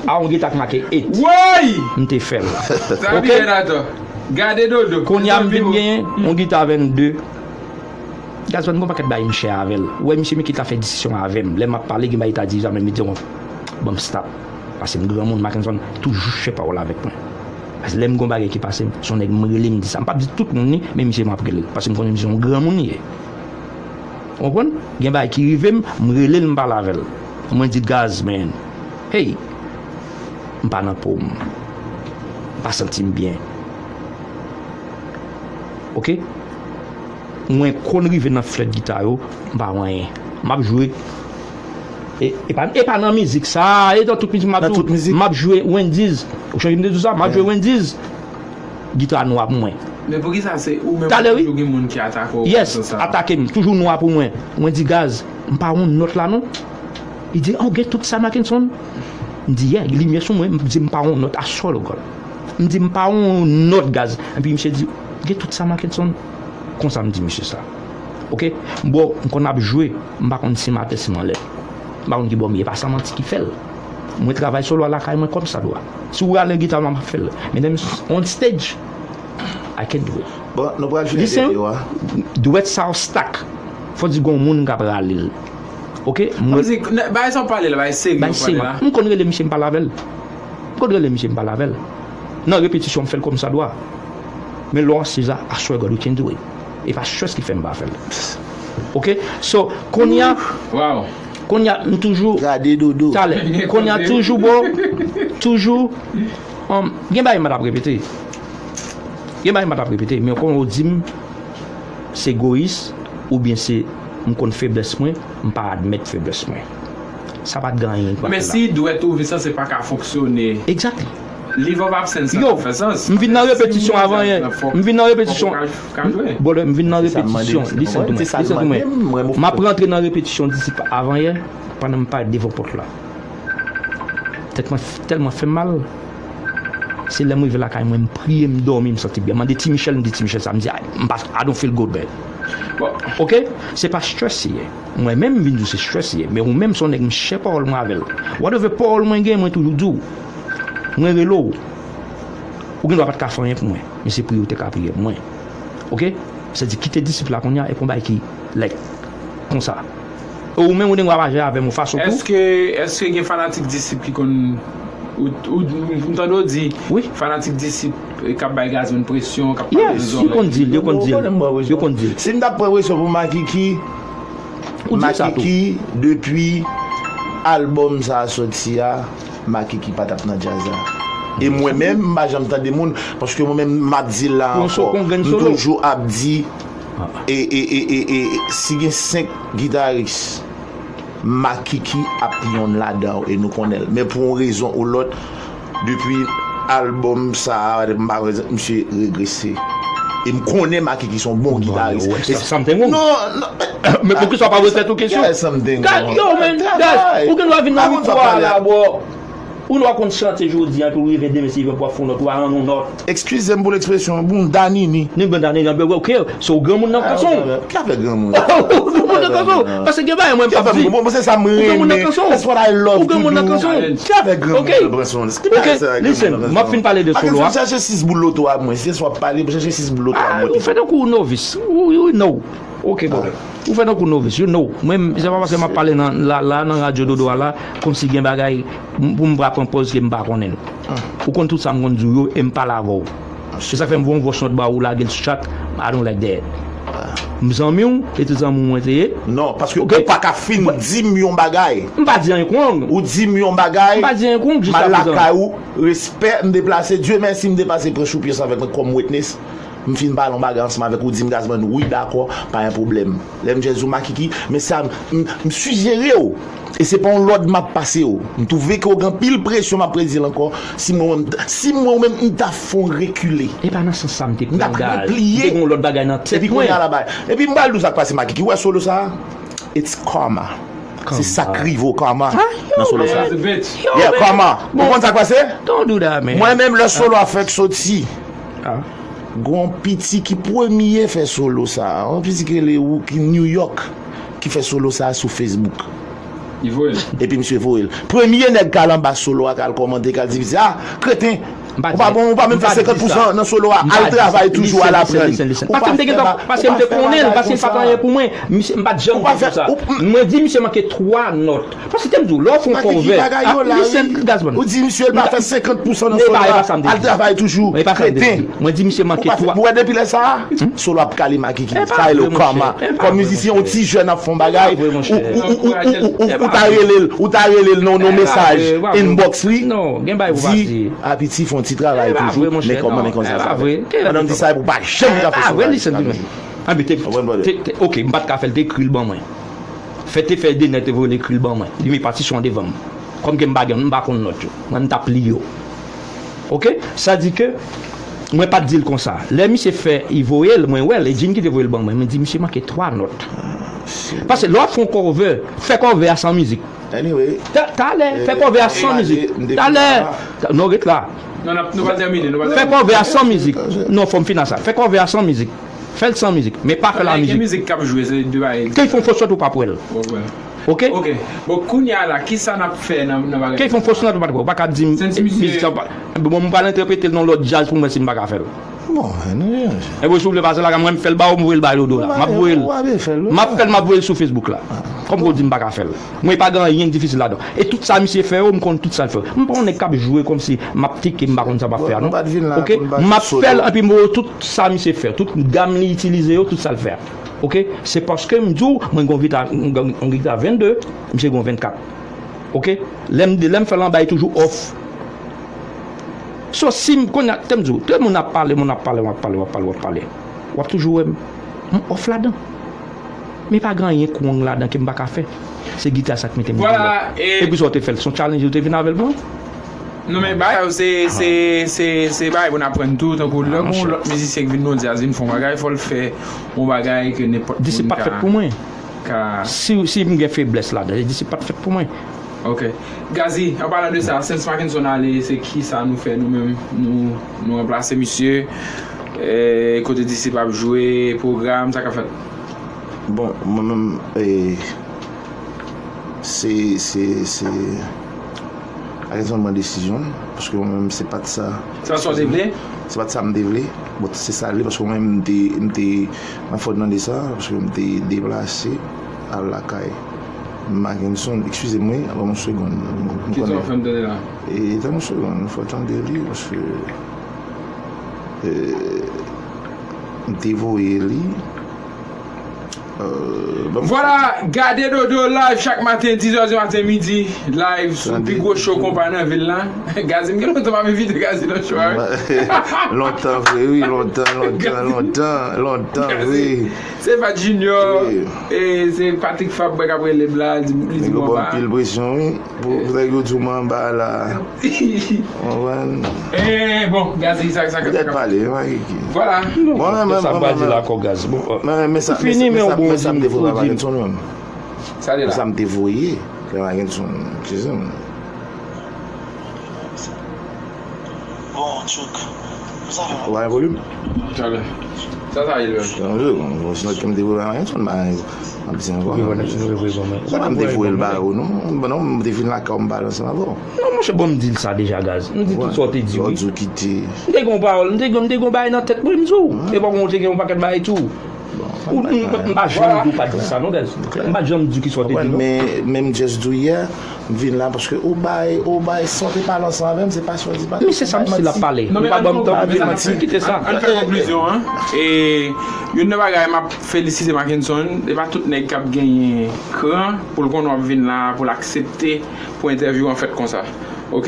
A yon gita k make eight. Woy! M te fè l. Sa byen atò. Gade dodo. Kounye a m vin genyen yon gita vennde. Gazman, gon pakèt bagay m chè avè l. Ou wè misye, men ki ta fè diskisyon avè m. Lè m ap pale, gen bagay li ta di, sa menm li di, bon, ban m stop. Paske m granmoun, Mackenson toujou chè pawòl avèk mwen. Paske lè m gon bagay ki pase m, se yon nèg m rele m di sa. M p ap di tout moun li, men misye m ap rele l. Paske m konnen misye yon granmoun li ye. Ou konprann? Gen bagay ki rive m, m rele l, m pale avè l. Mwen di, gaz, man. Hey, m pa nan po m. M pa santi m byen. Oke? Mwen konn rive nan flèt gita yo, m pa wè anyen. M ap jwe. E, e pa, e pa nan mizik sa, e nan tout mizik m ap di w, m ap jwe Wendy's. Ou sonje m te di w sa, m ap jwe Wendy's. Gita nwa pou mwen. Men poukisa se ou menm ki toujou gen moun ki atake w konsa? Yes, atake m, toujou nwa pou mwen. Mwen di, gaz, m pa wè yon nòt la non. Li di, oh, gen tout sa, Mackenson. M di, yeah, limyè sou mwen, m di, m pa wè yon nòt, I swear to God. M di, m pa wè yon nòt, gaz. Epi misye di, gen tout sa, Mackenson. Konsa m di misye sa. Oke? Bon, m konn ap jwe, m pa konn si m atè, si m anlè. M pa konn ki bò m ye, e pa sa manti ki fè l. Mwen travay solo a lakay mwen kòmsadwa. Si w rale gita m, m ap fè l. Men lè m on stage, I can't do it. Bon, nou pral fini entèvyou a. Dwèt sa w stak. Fò di gon moun k ap rale l. Oke? Mwen, bagay sa w pale la, bagay serye w pale la. M konn rele misye, m pale avè l. M konn rele misye, m pale avè l. Nan repetisyon, m fè l kòmsadwa. Men lè w ansiz la, I swear God, we can do it. E pa stress ki fè m pa fè l. Oke? So, kounye a, kounye a, m toujou. Gade dodo. Talè. Kounye a, toujou, bro. Toujou. Um, gen bagay m pa t ap repete. Gen bagay m pa t ap repete, men w konn ou di m se egoyis, oubyen se m konn feblès mwen, m pa admèt feblès mwen. Sa pa t gen anyen k pa fè la. Men si dwèt ou vin sanse pa ka fonksyone. Exactly. Leave of absence la fè sans. Yo, m vin nan repetisyon avan yè. M vin nan repetisyon. Brother, m vin nan repetisyon. Listen to me. Listen to me. M ap rantre nan repetisyon disip avan yè, pandan m parèt devan pòt la. Tèt mwen f-, tèlman fè m mal. Se lè m rive lakay mwen, m priye, m dòmi, m santi byen. M mande Ti Michel, m di Ti Michel sa, m di, "Ay, m pa, I don't feel good, man." Bon. Oke? Se pa stress li ye. Mwen menm, m vin di w se stress li ye. Men ou menm, se yon nèg m share pawòl mwen avè l. Whatever pawòl mwen gen, mwen toujou di w. Mwen rele w. Ou gen dwa pa t ka fè anyen pou mwen. Men se priye ou te ka priye pou mwen. Oke? Sa di kite disip la kounye a, e pa yon bagay ki, like, konsa. E ou menm ou gen dwa pa jwe avè m yon fason tou. Èske, èske gen fanatik disip ki konn, ou, ou, m tande w di, wi, fanatik disip, e, k ap bay Gazman presyon, k ap pale nan zòrèy. Yes, yo konn di l, yo konn di l. Yo konn di l. Si m t ap pran presyon pou Makiki, Makiki, depi Albòm sa a soti a, Makiki pa t ap nan djaz la. E mwen menm, m pa janm tande moun, paske mwen menm, m ap di l la ankò, m toujou ap di, e, e, e, e, e, si gen senk gitaris, Makiki ap yonn ladan yo, e nou konnen l. Men pou yon rezon ou lòt, depi albòm sa a, m pa wè misye regrese. E m konnen Makiki se yon bon gitaris. Something wrong. Non, non. Men poukisa w pa repete ou kesyon? There's something wrong. Yo, man, guys, ou gen dwa vin nan mitan la, bro. Ou dwa konn chante jodi a, epi w rive demen, si w ap fè yon nòt, ou pa rann yon nòt. Eskize m pou lekspresyon, bounda nini. Ni bounda nini, ok, so ou granmoun nan kanson. Ki afè granmoun? Ou granmoun nan kanson. Paske gen bagay mwen m p ap di. Bon, se sa m renmen. That's what I love to do. Ou granmoun nan kanson. Ki afè granmoun nan kanson? Ok, listen, m ap fin pale de solo a. Chache sis boul loto a mwen. Se swa pale, chache sis boul loto a mwen. Ou fè tankou novis. Ou, ou know. Ok, brother. Ou fè tankou novis, you know. Mwen, se pa paske m ap pale nan, la, la, nan radyo dodo a la, kòmsi gen bagay, m, pou m pa pran pòz ke m pa konnen l. Ou konn tout sa m konn di w yo, e m pale avè w. Se sa k fè m voye yon voice note ba ou, lage l sou chat, I don't like that. M zanmi w, e tout zanmi w mwen te ye. Non, paske ou pa ka fin di m yon bagay. M pa di anyen kong. Ou di m yon bagay, m pa di anyen kong jiska prezan. M al lakay ou, respè, m deplase. Dye mèsi, m te pase pran Choupians avèk mwen kòm witness. M fin pale yon bagay ansanm avèk ou, di m Gazman, wi, dakò, pa gen pwoblèm. Lè m jwenn sou Makiki, men sa, m, m sijere w. E se pa yon lòd m ap pase w. M twouve ke w gen anpil presyon, m ap redi l ankò. Si mwen menm, si mwen menm, m ta fè w rekile. E pa nan sans sa m te pran gaz. M t ap repliye. M te gen yon lòt bagay nan tèt mwen. Epi kounye a la bay. Epi m pral di w sa k pase Makiki. Ou wè solo sa a? It's karma. Se sa k rive w, karma. Nan solo sa a. Yeah, karma. Ou konn sa k pase? Don't do that, man. Mwen menm, lè solo a fèk soti. Gon piti ki premye fè solo sa a. Yon piti ki rele Wookie New York ki fè solo sa a sou Facebook. Li voye l. Epi misye voye l. Premye nèg k al anba solo a, k al kòmante, k al di piti, ah, kreten, ou pa bon, ou pa menm fè senkant pousan nan solo a, al travay toujou, al aprann. Paske m te gen tan, paske m te konnen l, paske l pa t anyen pou mwen. Misye, m pa t janm di konsa. Mwen di misye manke twa nòt. Paske te m di w, lè w fè yon cover, ah, listen, Gazman. Ou di misye l pa fè senkant pousan nan solo a, al travay toujou, kreten. Mwen di misye manke twa. Ou wè depi lè sa a, solo ap kale Makiki. Sa rele w karma. Kòm mizisyen, yon ti jèn ap fè yon bagay, ou, ou, ou ta rele l, ou ta rele l nan yon mesaj inbox li, di, a piti, fè yon ti travay toujou, men kòman, men konsa sa fè. Pandan m di sa, epi w pa janm ka fè solo a. Ok, m pa t ka fè l, te ekri l ban mwen. Fè te fè de nèg te voye l ekri l ban mwen. Li met patisyon an devan m. Kòm ke m pa gen, m pa konn nòt yo. Mwen, m t ap li yo. Ok? Sa di ke mwen pa t di l konsa. Lè misye fè, li voye l, mwen wè l, e Jean ki te voye l ban mwen. Mwen di, misye manke twa nòt. Paske lè w ap fè yon cover, fè cover a san mizik. Anyway. Ta-, talè, fè cover a san mizik. Talè. Non, ret la. Non, n ap, nou pa tèmine, nou pa tèmine. Fè cover a san mizik. Non, fò m fin a sa. Fè cover a san mizik. Fè l san mizik, men pa fè l a mizik. Gen mizik k ap jwe, se de bagay diferan. Ke l fè yon fo sòt ou p ap wè l. Ok? Ok. Bon, kounye a la, kisa n ap fè nan, nan bagay sa? Ke l fè yon fo sòt ou p ap wè l. Ou pa ka di m mizik sa pa. Bon, m pral entèprete l nan lòt djaz pou m wè si m pa ka fè l. Bon, non, non. E bon, si w vle pase la, mwen m fè l ba ou, m voye l ba Dodo la. M ap voye l. M ap fè l, m ap voye l sou Facebook la. Kòm ou di m pa ka fè l. Mwen, pa gen anyen k difisil ladan. E tout sa misye fè yo, m konn tout sa l fè yo. M pa yon nèg k ap jwe kòmsi m ap tike, m pa konn sa m ap fè a, non. Ok? M ap fè l, epi m voye tout sa misye fè. Tout gam li itilize yo, tout sa l fè a. Ok? Se paske m di w, mwen gen yon gita, yon gita vennde, misye gen yon vennkat. Ok? Lè m, lè m fè l anba, li toujou off. So, si m, kounye a, te m di w, tout moun ap pale, moun ap pale, w ap pale, w ap pale, w ap pale, w ap pale. W ap toujou wè m, m off ladan. Men pa gen anyen k wrong ladan ke m pa ka fè. Se gita sa k mete m la. Epi sa w te fè l, se yon challenge ou te vin avè l pou mwen? Non, men bagay yo, se, se, se, se bagay pou n aprann tou, tankou lè gon lòt mizisyen k vin nan yon djaz, vin fè yon bagay, fò l fè yon bagay ke nenpòt moun ka. Disip pa t fèt pou mwen. Si, si m gen feblès ladan, disip pa t fèt pou mwen. Ok. Gazzy, an palan de sa, Sense Mackenson ale, se kisa nou fè nou menm? Nou, nou ranplase misye? E, kote Disip ap jwe, pwogram, sa k ap fèt? Bon, mwen menm, e, se, se, se Mackenson pran desizyon l, paske mwen menm, se pa t sa. Se pa t sa w te vle? Se pa t sa m te vle. Bon, se sa l ye, paske mwen menm, m te, m te, mwen fò tande sa, paske m te deplase al lakay Mackenson, eskize m, wi, ban m yon segonn. Kisa w fè m tande la? E, tann yon segonn, fò tande li, paske, e, m te voye li. Vwala, gade Dodo live chak maten, diz è di maten, midi, live sou pi gwo show konpa nan vil la. Gazi, m gen lontan m ap envite Gazi nan show a, wi. Lontan vre, wi, lontan, lontan, lontan, lontan vre. Se Vat Junior, e se Patrick Fabre k ap rele m la, li di, li di m anba. Pil presyon, wi, pou, pou nèg yo di w m anba la. Konprann? Eh, bon, Gazi, sa, sa, sa, pale, Mariki. Vwala. Bon, men, men, sa pa di lakò, Gazi. Bon, men, men sa, fini, men, men sa m te voye ba Mariki, menm. Sa li la. Sa m te voye, ke Mackenson, se sa. Bon, Tchouk. Ou pa gen volim? Sa sa ye, menm? Sinon, ke m te voye ba Mackenson, m pa gen, m ap di ankò. Sa m te voye l ba ou, non. Bon, non, m te vin lakay ou, m pale ansanm avè w. Non, monchè, bon, m di l sa deja, Gazi. M di tout sa w te di, wi. Lòt jou kite. M te gen yon pawòl, m te gen, m te gen yon bagay nan tèt mwen, m di w. Epi ou te gen yon pakèt bagay tou. Ou, m, m pa janm di w pa di sa, non, Gazi. M pa janm di w ki sa w te di, non. Men, men m just di w yè, m vin la paske ou bay, ou bay, sa w te pale ansanm avè m, se pa sa w di, pa. Men se sa m di l ap pale. Ou pa ban m tan pou m di l, kite sa. Ann fè konklizyon an. E youn nan bagay m ap felisite Mackenson, se pa tout nèg k ap genyen kran pou l konnen w ap vin la, pou l aksepte pou entèvyou an fèt konsa. Ok?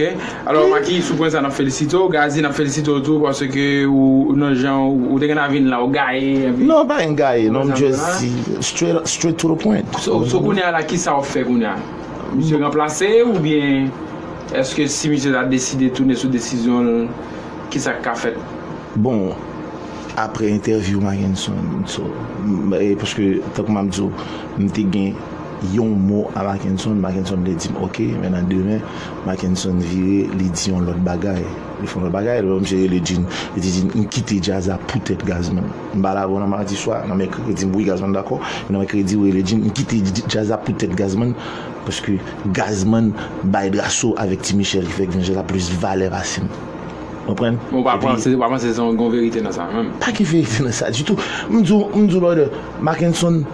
Alò, Maki, sou pwen sa, n ap felisite w. Gazi, n ap felisite w tou, paske ou, ou nan jan, ou, ou te gentan vin la, ou gaye, epi. Non, pa gen gaye, non, m just di, straight, straight to the point. So, so kounye a la, ki sa w ap fè kounye a? Misye ranplase oubyen èske si misye ta deside tounen sou desizyon l, ki sa k ka fèt? Bon, apre entèvyou Mackenson, so, m, e, paske, tankou m ap di w, m te gen yon mo a Mackenson, Mackenson te di m, "Ok, men nan demen, Mackenson vire, li di yon lòt bagay." Li fè yon lòt bagay, lè misye rele Jean, li di Jean, "M kite djaz la poutèt Gazman." M pale avè w nan madi swa, nan mèkredi, m di, "Wi, Gazman dakò." Men nan mèkredi, ou rele Jean, "M kite dj-, djaz la poutèt Gazman, paske Gazman bay Drasso avèk Ti Michel ki fè Granjè la plis valè pase m." Konprann? Men ou pa panse, ou pa panse se yon, yon verite nan sa menm? Pa gen verite nan sa ditou. M di w, m di w, brother, Mackenson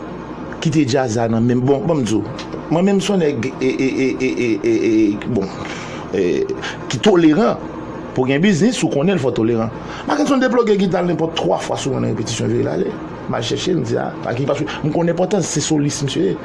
kite djaz la nan men m. Bon, bon, m di w, mwen menm se yon nèg, e, e, bon, e, ki toleran. Pou gen biznis, ou konnen l fò toleran. Mackenson deploge gita l nenpòt twa fwa sou mwen nan repetisyon, vire l ale. M al chèche l, m di, a, pa gen, paske m konn enpòtans, se solis misye ye.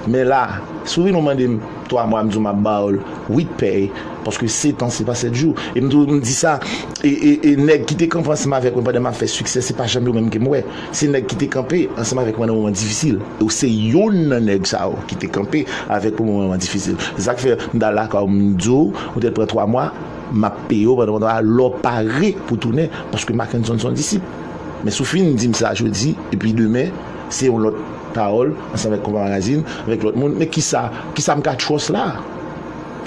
Men la, si w vin ou mande m twa mwa, m di w m ap ba w l uit pèy, paske sèt an, se pa sèt jou. E m tou, m di sa, e, e, e nèg ki te kanpe ansanm avèk mwen pandan m ap fè siksè, se pa janm yo menm ke m wè. Se nèg ki te kanpe ansanm avèk mwen nan moman difisil. E w se youn nan nèg sa yo ki te kanpe avèk mwen nan moman difisil. Se sa k fè m t al lakay ou, m di w, ou te pran twa mwa, m ap peye w pandan twa mwa, lè w pare pou tounen, paske Mackenson se yon disip. Men si w fin di m sa jodi, epi demen, se yon lòt pawòl, ansanm avèk Konpa Magazine, avèk lòt moun. Men kisa, kisa m ka trust la?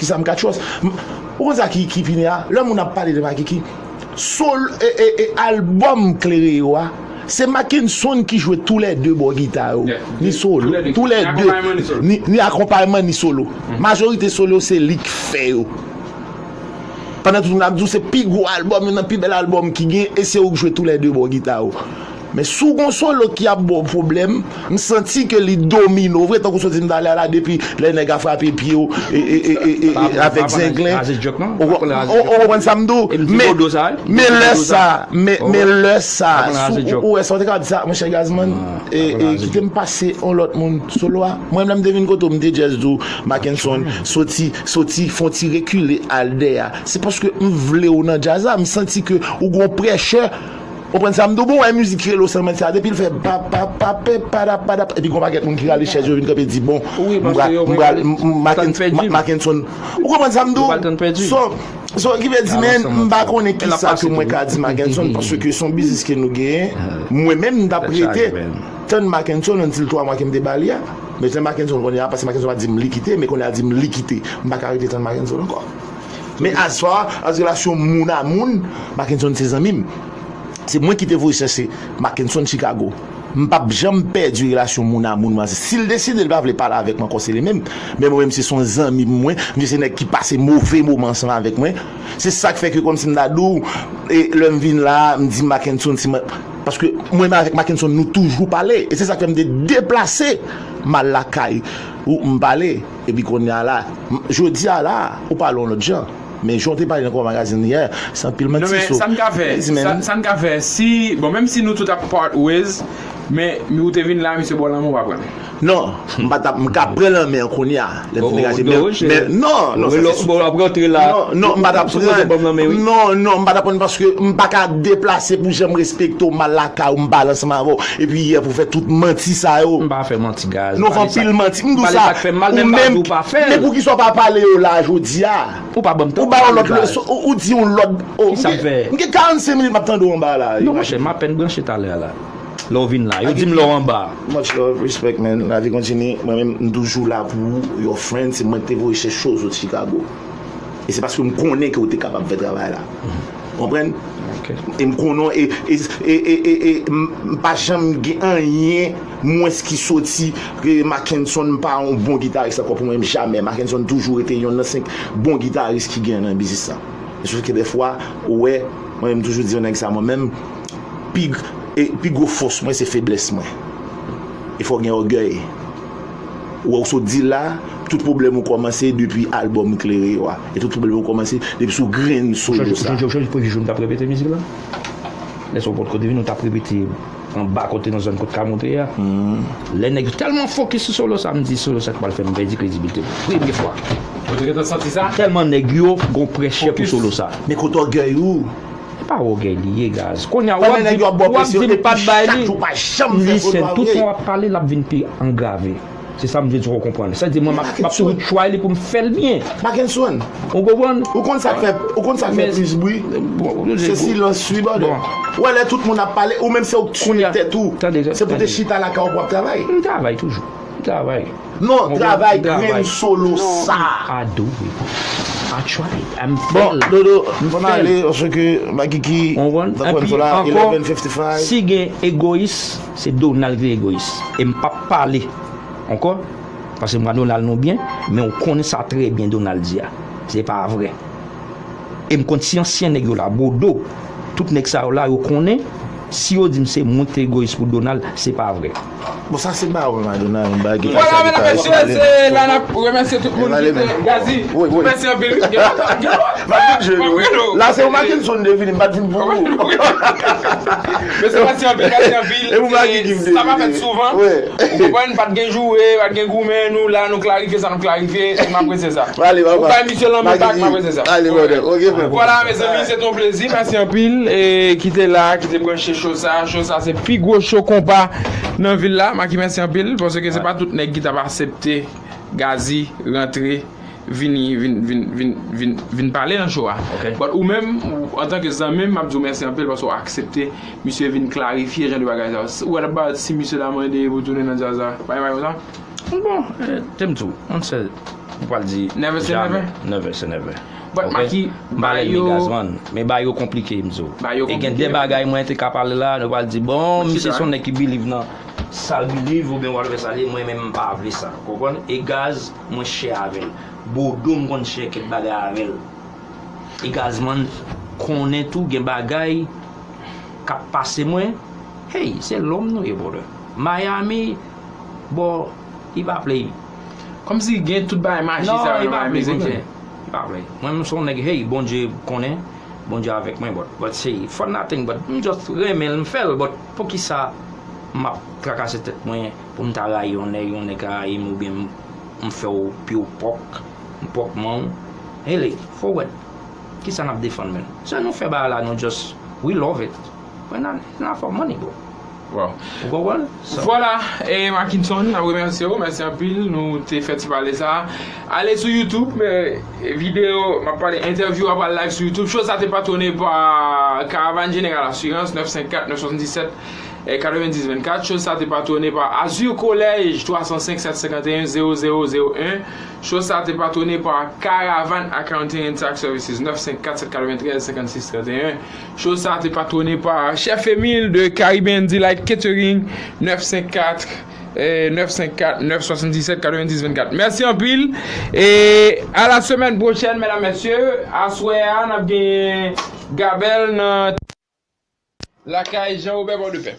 Kisa m ka trust? M, ou konn sa ki, ki pi nè a? Lè moun ap pale de Makiki, sol, e, e, e, albòm Klere yo a, se Mackenson ki jwe toulède bò gita yo. Ni solo, toulède. Ni, ni akonpayman, ni solo. Majorite solo, se li k fè yo. Pandan tout moun ap di w se pi gwo albòm, youn nan pi bèl albòm ki gen, e se ou k jwe toulède bò gita yo. Men si w gon solo ki ap ba w pwoblèm, m santi ke li domine w vre, tankou soti m t ale a la, depi lè nèg a frape pye w, e, e, e, e, e, avèk zenglen. Ou, ou, ou konprann sa m di w? Men, men lè sa, men, men lè sa, si w, ou wè sa, w te ka di sa, monchè Gazman, e, e, kite m pase yon lòt moun solo a. Mwen, lè m te vin kote w, m te just di w, Mackenson, soti, soti, fè yon ti rekile al dèyè. Se paske m vle w nan djaz la, m santi ke ou gon pressure. Ou konprann sa m di w, bon, wè mizik rele w sèlman sa, depi l fè pa, pa, pa, pe, pa, da, pa, da, epi gon pakèt moun ki rale chèz yo vin kanpe di, bon, m pral, m pral, m, m, Mackenson, ou konprann sa m di w? So, so, ki vle di, men, m pa konnen kisa ke mwen ka di Mackenson, paske se yon biznis ke nou genyen, mwen menm, m t ap rete tann Mackenson, ann di l twa mwa ke m te ba li a. Men tann Mackenson kounye a, paske Mackenson pa di m li kite, men kounye a di m li kite. M pa ka rete tann Mackenson ankò. Men as far as relasyon moun a moun, Mackenson se zanmi m. Se mwen ki te voye chèche Mackenson Chicago. M p ap janm pèdi relasyon moun a moun mwen. Si l deside l pa vle pale avèk mwen ankò, se li menm. Men mwen menm, se yon zanmi m mwen. Misye se nèg ki pase move moman ansanm avèk mwen. Se sa k fè ke kòmsi m ta di w, e lè m vin la a, m di Mackenson, si mwen, paske mwen menm avèk Mackenson, nou toujou pale. E se sa k fè m te deplase, m al lakay ou, m pale. Epi kounye a la, m, jodi a la, ou pale yon lòt jan. Men jan w te pale nan Konpa Magazine yè, se anpil manti. Non, men so, sa n ka fè, sa, sa n ka fè, si, bon, menm si nou tout ap part ways, Men, men ou te vin la, misye ba w lanmen, ou pa pran l? Non, m pa t ap, m ka pran lanmen an kounye a. Lè m fin degaje men, men, non, non, sa se sou. Bon, ap rantre la. Non, non, m pa t ap pran. Non, non, m pa t ap pran paske m pa ka deplase pou jan m respekte w, m al lakay ou, m pale ansanm avè w. Epi yè pou fè tout manti sa yo. M pa fè manti, guys. Non, fè anpil manti. M di w sa. Ou menm, men poukisa w pa pale yo la jodi a? Ou pa ban m tan. Ou ba yon lòt leson, ou di yon lòt. Kisa m fè? M gen karannsenk minit m ap tande w anba la. Non, monchè, m apèn branche talè a la. Lè w vin la, yo di m lè w anba. Much love, respect, man. Lavi kontini. Mwen menm, m toujou la pou ou, your friend. Se mwen ki te voye chèche w sot Chicago. E se paske m konnen ke w te kapab fè travay la. Ou konprann? E m konnen, e, e, e, e, e, e m pa janm gen anyen mwens ki soti ke Mackenson pa yon bon gitaris ankò pou mwen menm, jamè. Mackenson toujou rete yonn nan senk bon gitaris ki gen nan biznis la. Se ke dèfwa, ou wè, mwen menm toujou di yon nèg sa, mwen menm, pi, e, pi gwo fòs mwen se feblès mwen. E fò w gen ògèy. Ou wè, ou sot di l la, tout pwoblèm ou kòmanse depi albòm Klere yo a. E tout pwoblèm ou kòmanse depi sou grenn solo sa. Ou sonje, ou sonje premye jou nou t ap repete mizik la? Lè sa w potko te vini, nou t ap repete anba kote nan zòn kote ka monte a. Lè nèg yo tèlman fokis sou solo sa, m di solo sa k pral fè m pèdi kredibilite m. Premye fwa. Ou te gentan santi sa? Tèlman nèg yo gon prèsyè pou solo sa. Men kote ògèy ou? E pa ògèy li ye, guys. Kounye a, w ap di, w ap di m pa t bay li. Listen, tout tan w ap pale, l ap vin pi angrave. Se sa m vle di w konprann. Sa di mwen, m ap, m ap toujou try li pou m fè l byen. Mackenson. Ou konprann? Ou konn sa k fè, ou konn sa k fè plis bri? Se silans, wi, brother. Ou wè lè tout moun ap pale, ou menm se ou k tiye tèt ou. Se pou te chita lakay ou pou w ap travay. M travay toujou. M travay. Non, travay grenn solo sa. I do it. I try it. I'm failing. Bon, Dodo, fò n ale, paske Makiki, tankou m di w la, eleven fifty-five. Si gen egoyis, se Donald ki egoyis. E m p ap pale ankò, paske m pa Donald nou byen, men ou konnen sa trè byen Donald di a. Se pa vre. E m konn si ansyen nèg yo la, Bodo, tout nèg sa yo la, yo konnen, si yo di m se mwen ki te egoyis pou Donald, se pa vre. Bon, sa se ba ou menm a Donald, m pa gen. Vwala, medam, mesye, se la n ap remèsye tout moun ki te. Gazi, mèsi anpil. Gen lòt, gen lòt. La se ou Mackenson te vini, m pa t vin pou ou. Mesye, mèsi anpil, mèsi anpil. E pou Makiki ki te vini. Sa pa fèt souvan. Ou konprann, pa t gen joure, pa t gen goumen, nou la, nou klarifye sa, nou klarifye, e m apresye sa. Ou bay misye lanmen bak, m apresye sa. Vwala, mezanmi, se te yon plezi. Mèsi anpil, e, ki te la, ki te branche cho sa. Cho sa, se pi gwo cho konpa nan vil la. Maki, mèsi anpil, paske se pa tout nèg ki t ap aksepte Gazi rantre, vini, vin, vin, vin, vin, vin pale nan cho a. But ou menm, ou, antanke zanmi m, m ap di w mèsi anpil, paske w aksepte misye vin klarifye jan de bagay sa. What about si misye ta mande pou tounen nan djaz la? Pa gen bagay konsa? Bon, e, te m di w, on sè, ou pral di never say never. Never say never. But Maki, m pa lènmi Gazman, men ba yo konplike, m di w. E gen de bagay mwen te ka pale la, nou pral di, bon, misye se yon nèg ki believe nan sa l believe, oubyen whatever sa l ye, mwen menm m pa vle sa. Ou konprann? E Gaz, mwen share avè l. Bodo, m konn share kèk bagay avè l. E Gazman konnen tou, gen bagay k ap pase mwen. Hey, se lòm nou ye, brother. Miami, bò, li pa play. Kòmsi gen tout bagay maji sa yo nan bagay mizik. Li pa play. Mwen, m se yon nèg, hey, Bondye konnen, Bondye avèk mwen, but, but say, for nothing, but m just renmen l, m fè l, but poukisa m ap trakase tèt mwen pou m ta rayi yon nèg, yon nèg ka rayi m, oubyen m, m fè w pye w pòk, m pòk men w. Hele, forward. Kisa n ap defann, menm? Se nou fè bagay la, nou just, we love it. Mwen nan, nan fò money, bro. Wow. Ou konprann? So. Vwala, e Mackenson, n ap remèsye w, mèsi anpil, nou te fè ti pale sa. Ale sou YouTube, e, videyo, m ap pale, entèvyou a pral live sou YouTube. Cho sa te patwone pa Karavàn Jeneral Asirans, nèf senk kat, nèf swasanndisèt, e, katrevenndis vennkat. Cho sa te patwone pa Azur College, twa san senk, sèt senkanteyen, zewo zewo zewo en. Cho sa te patwone pa Caravan Accounting and Tax Services, nèf senk kat, sèt katreventrèz, senkannsis tranteyen. Cho sa te patwone pa Chef Emile de Caribbean Delight Catering, nèf senk kat, eh, nèf senk kat, nèf swasanndisèt, katrevenndis vennkat. Mèsi anpil. E a la semèn pwochèn, medam, mesye. Aswè a, n ap genyen Gabel nan lakay Jean Robert Pòdepè.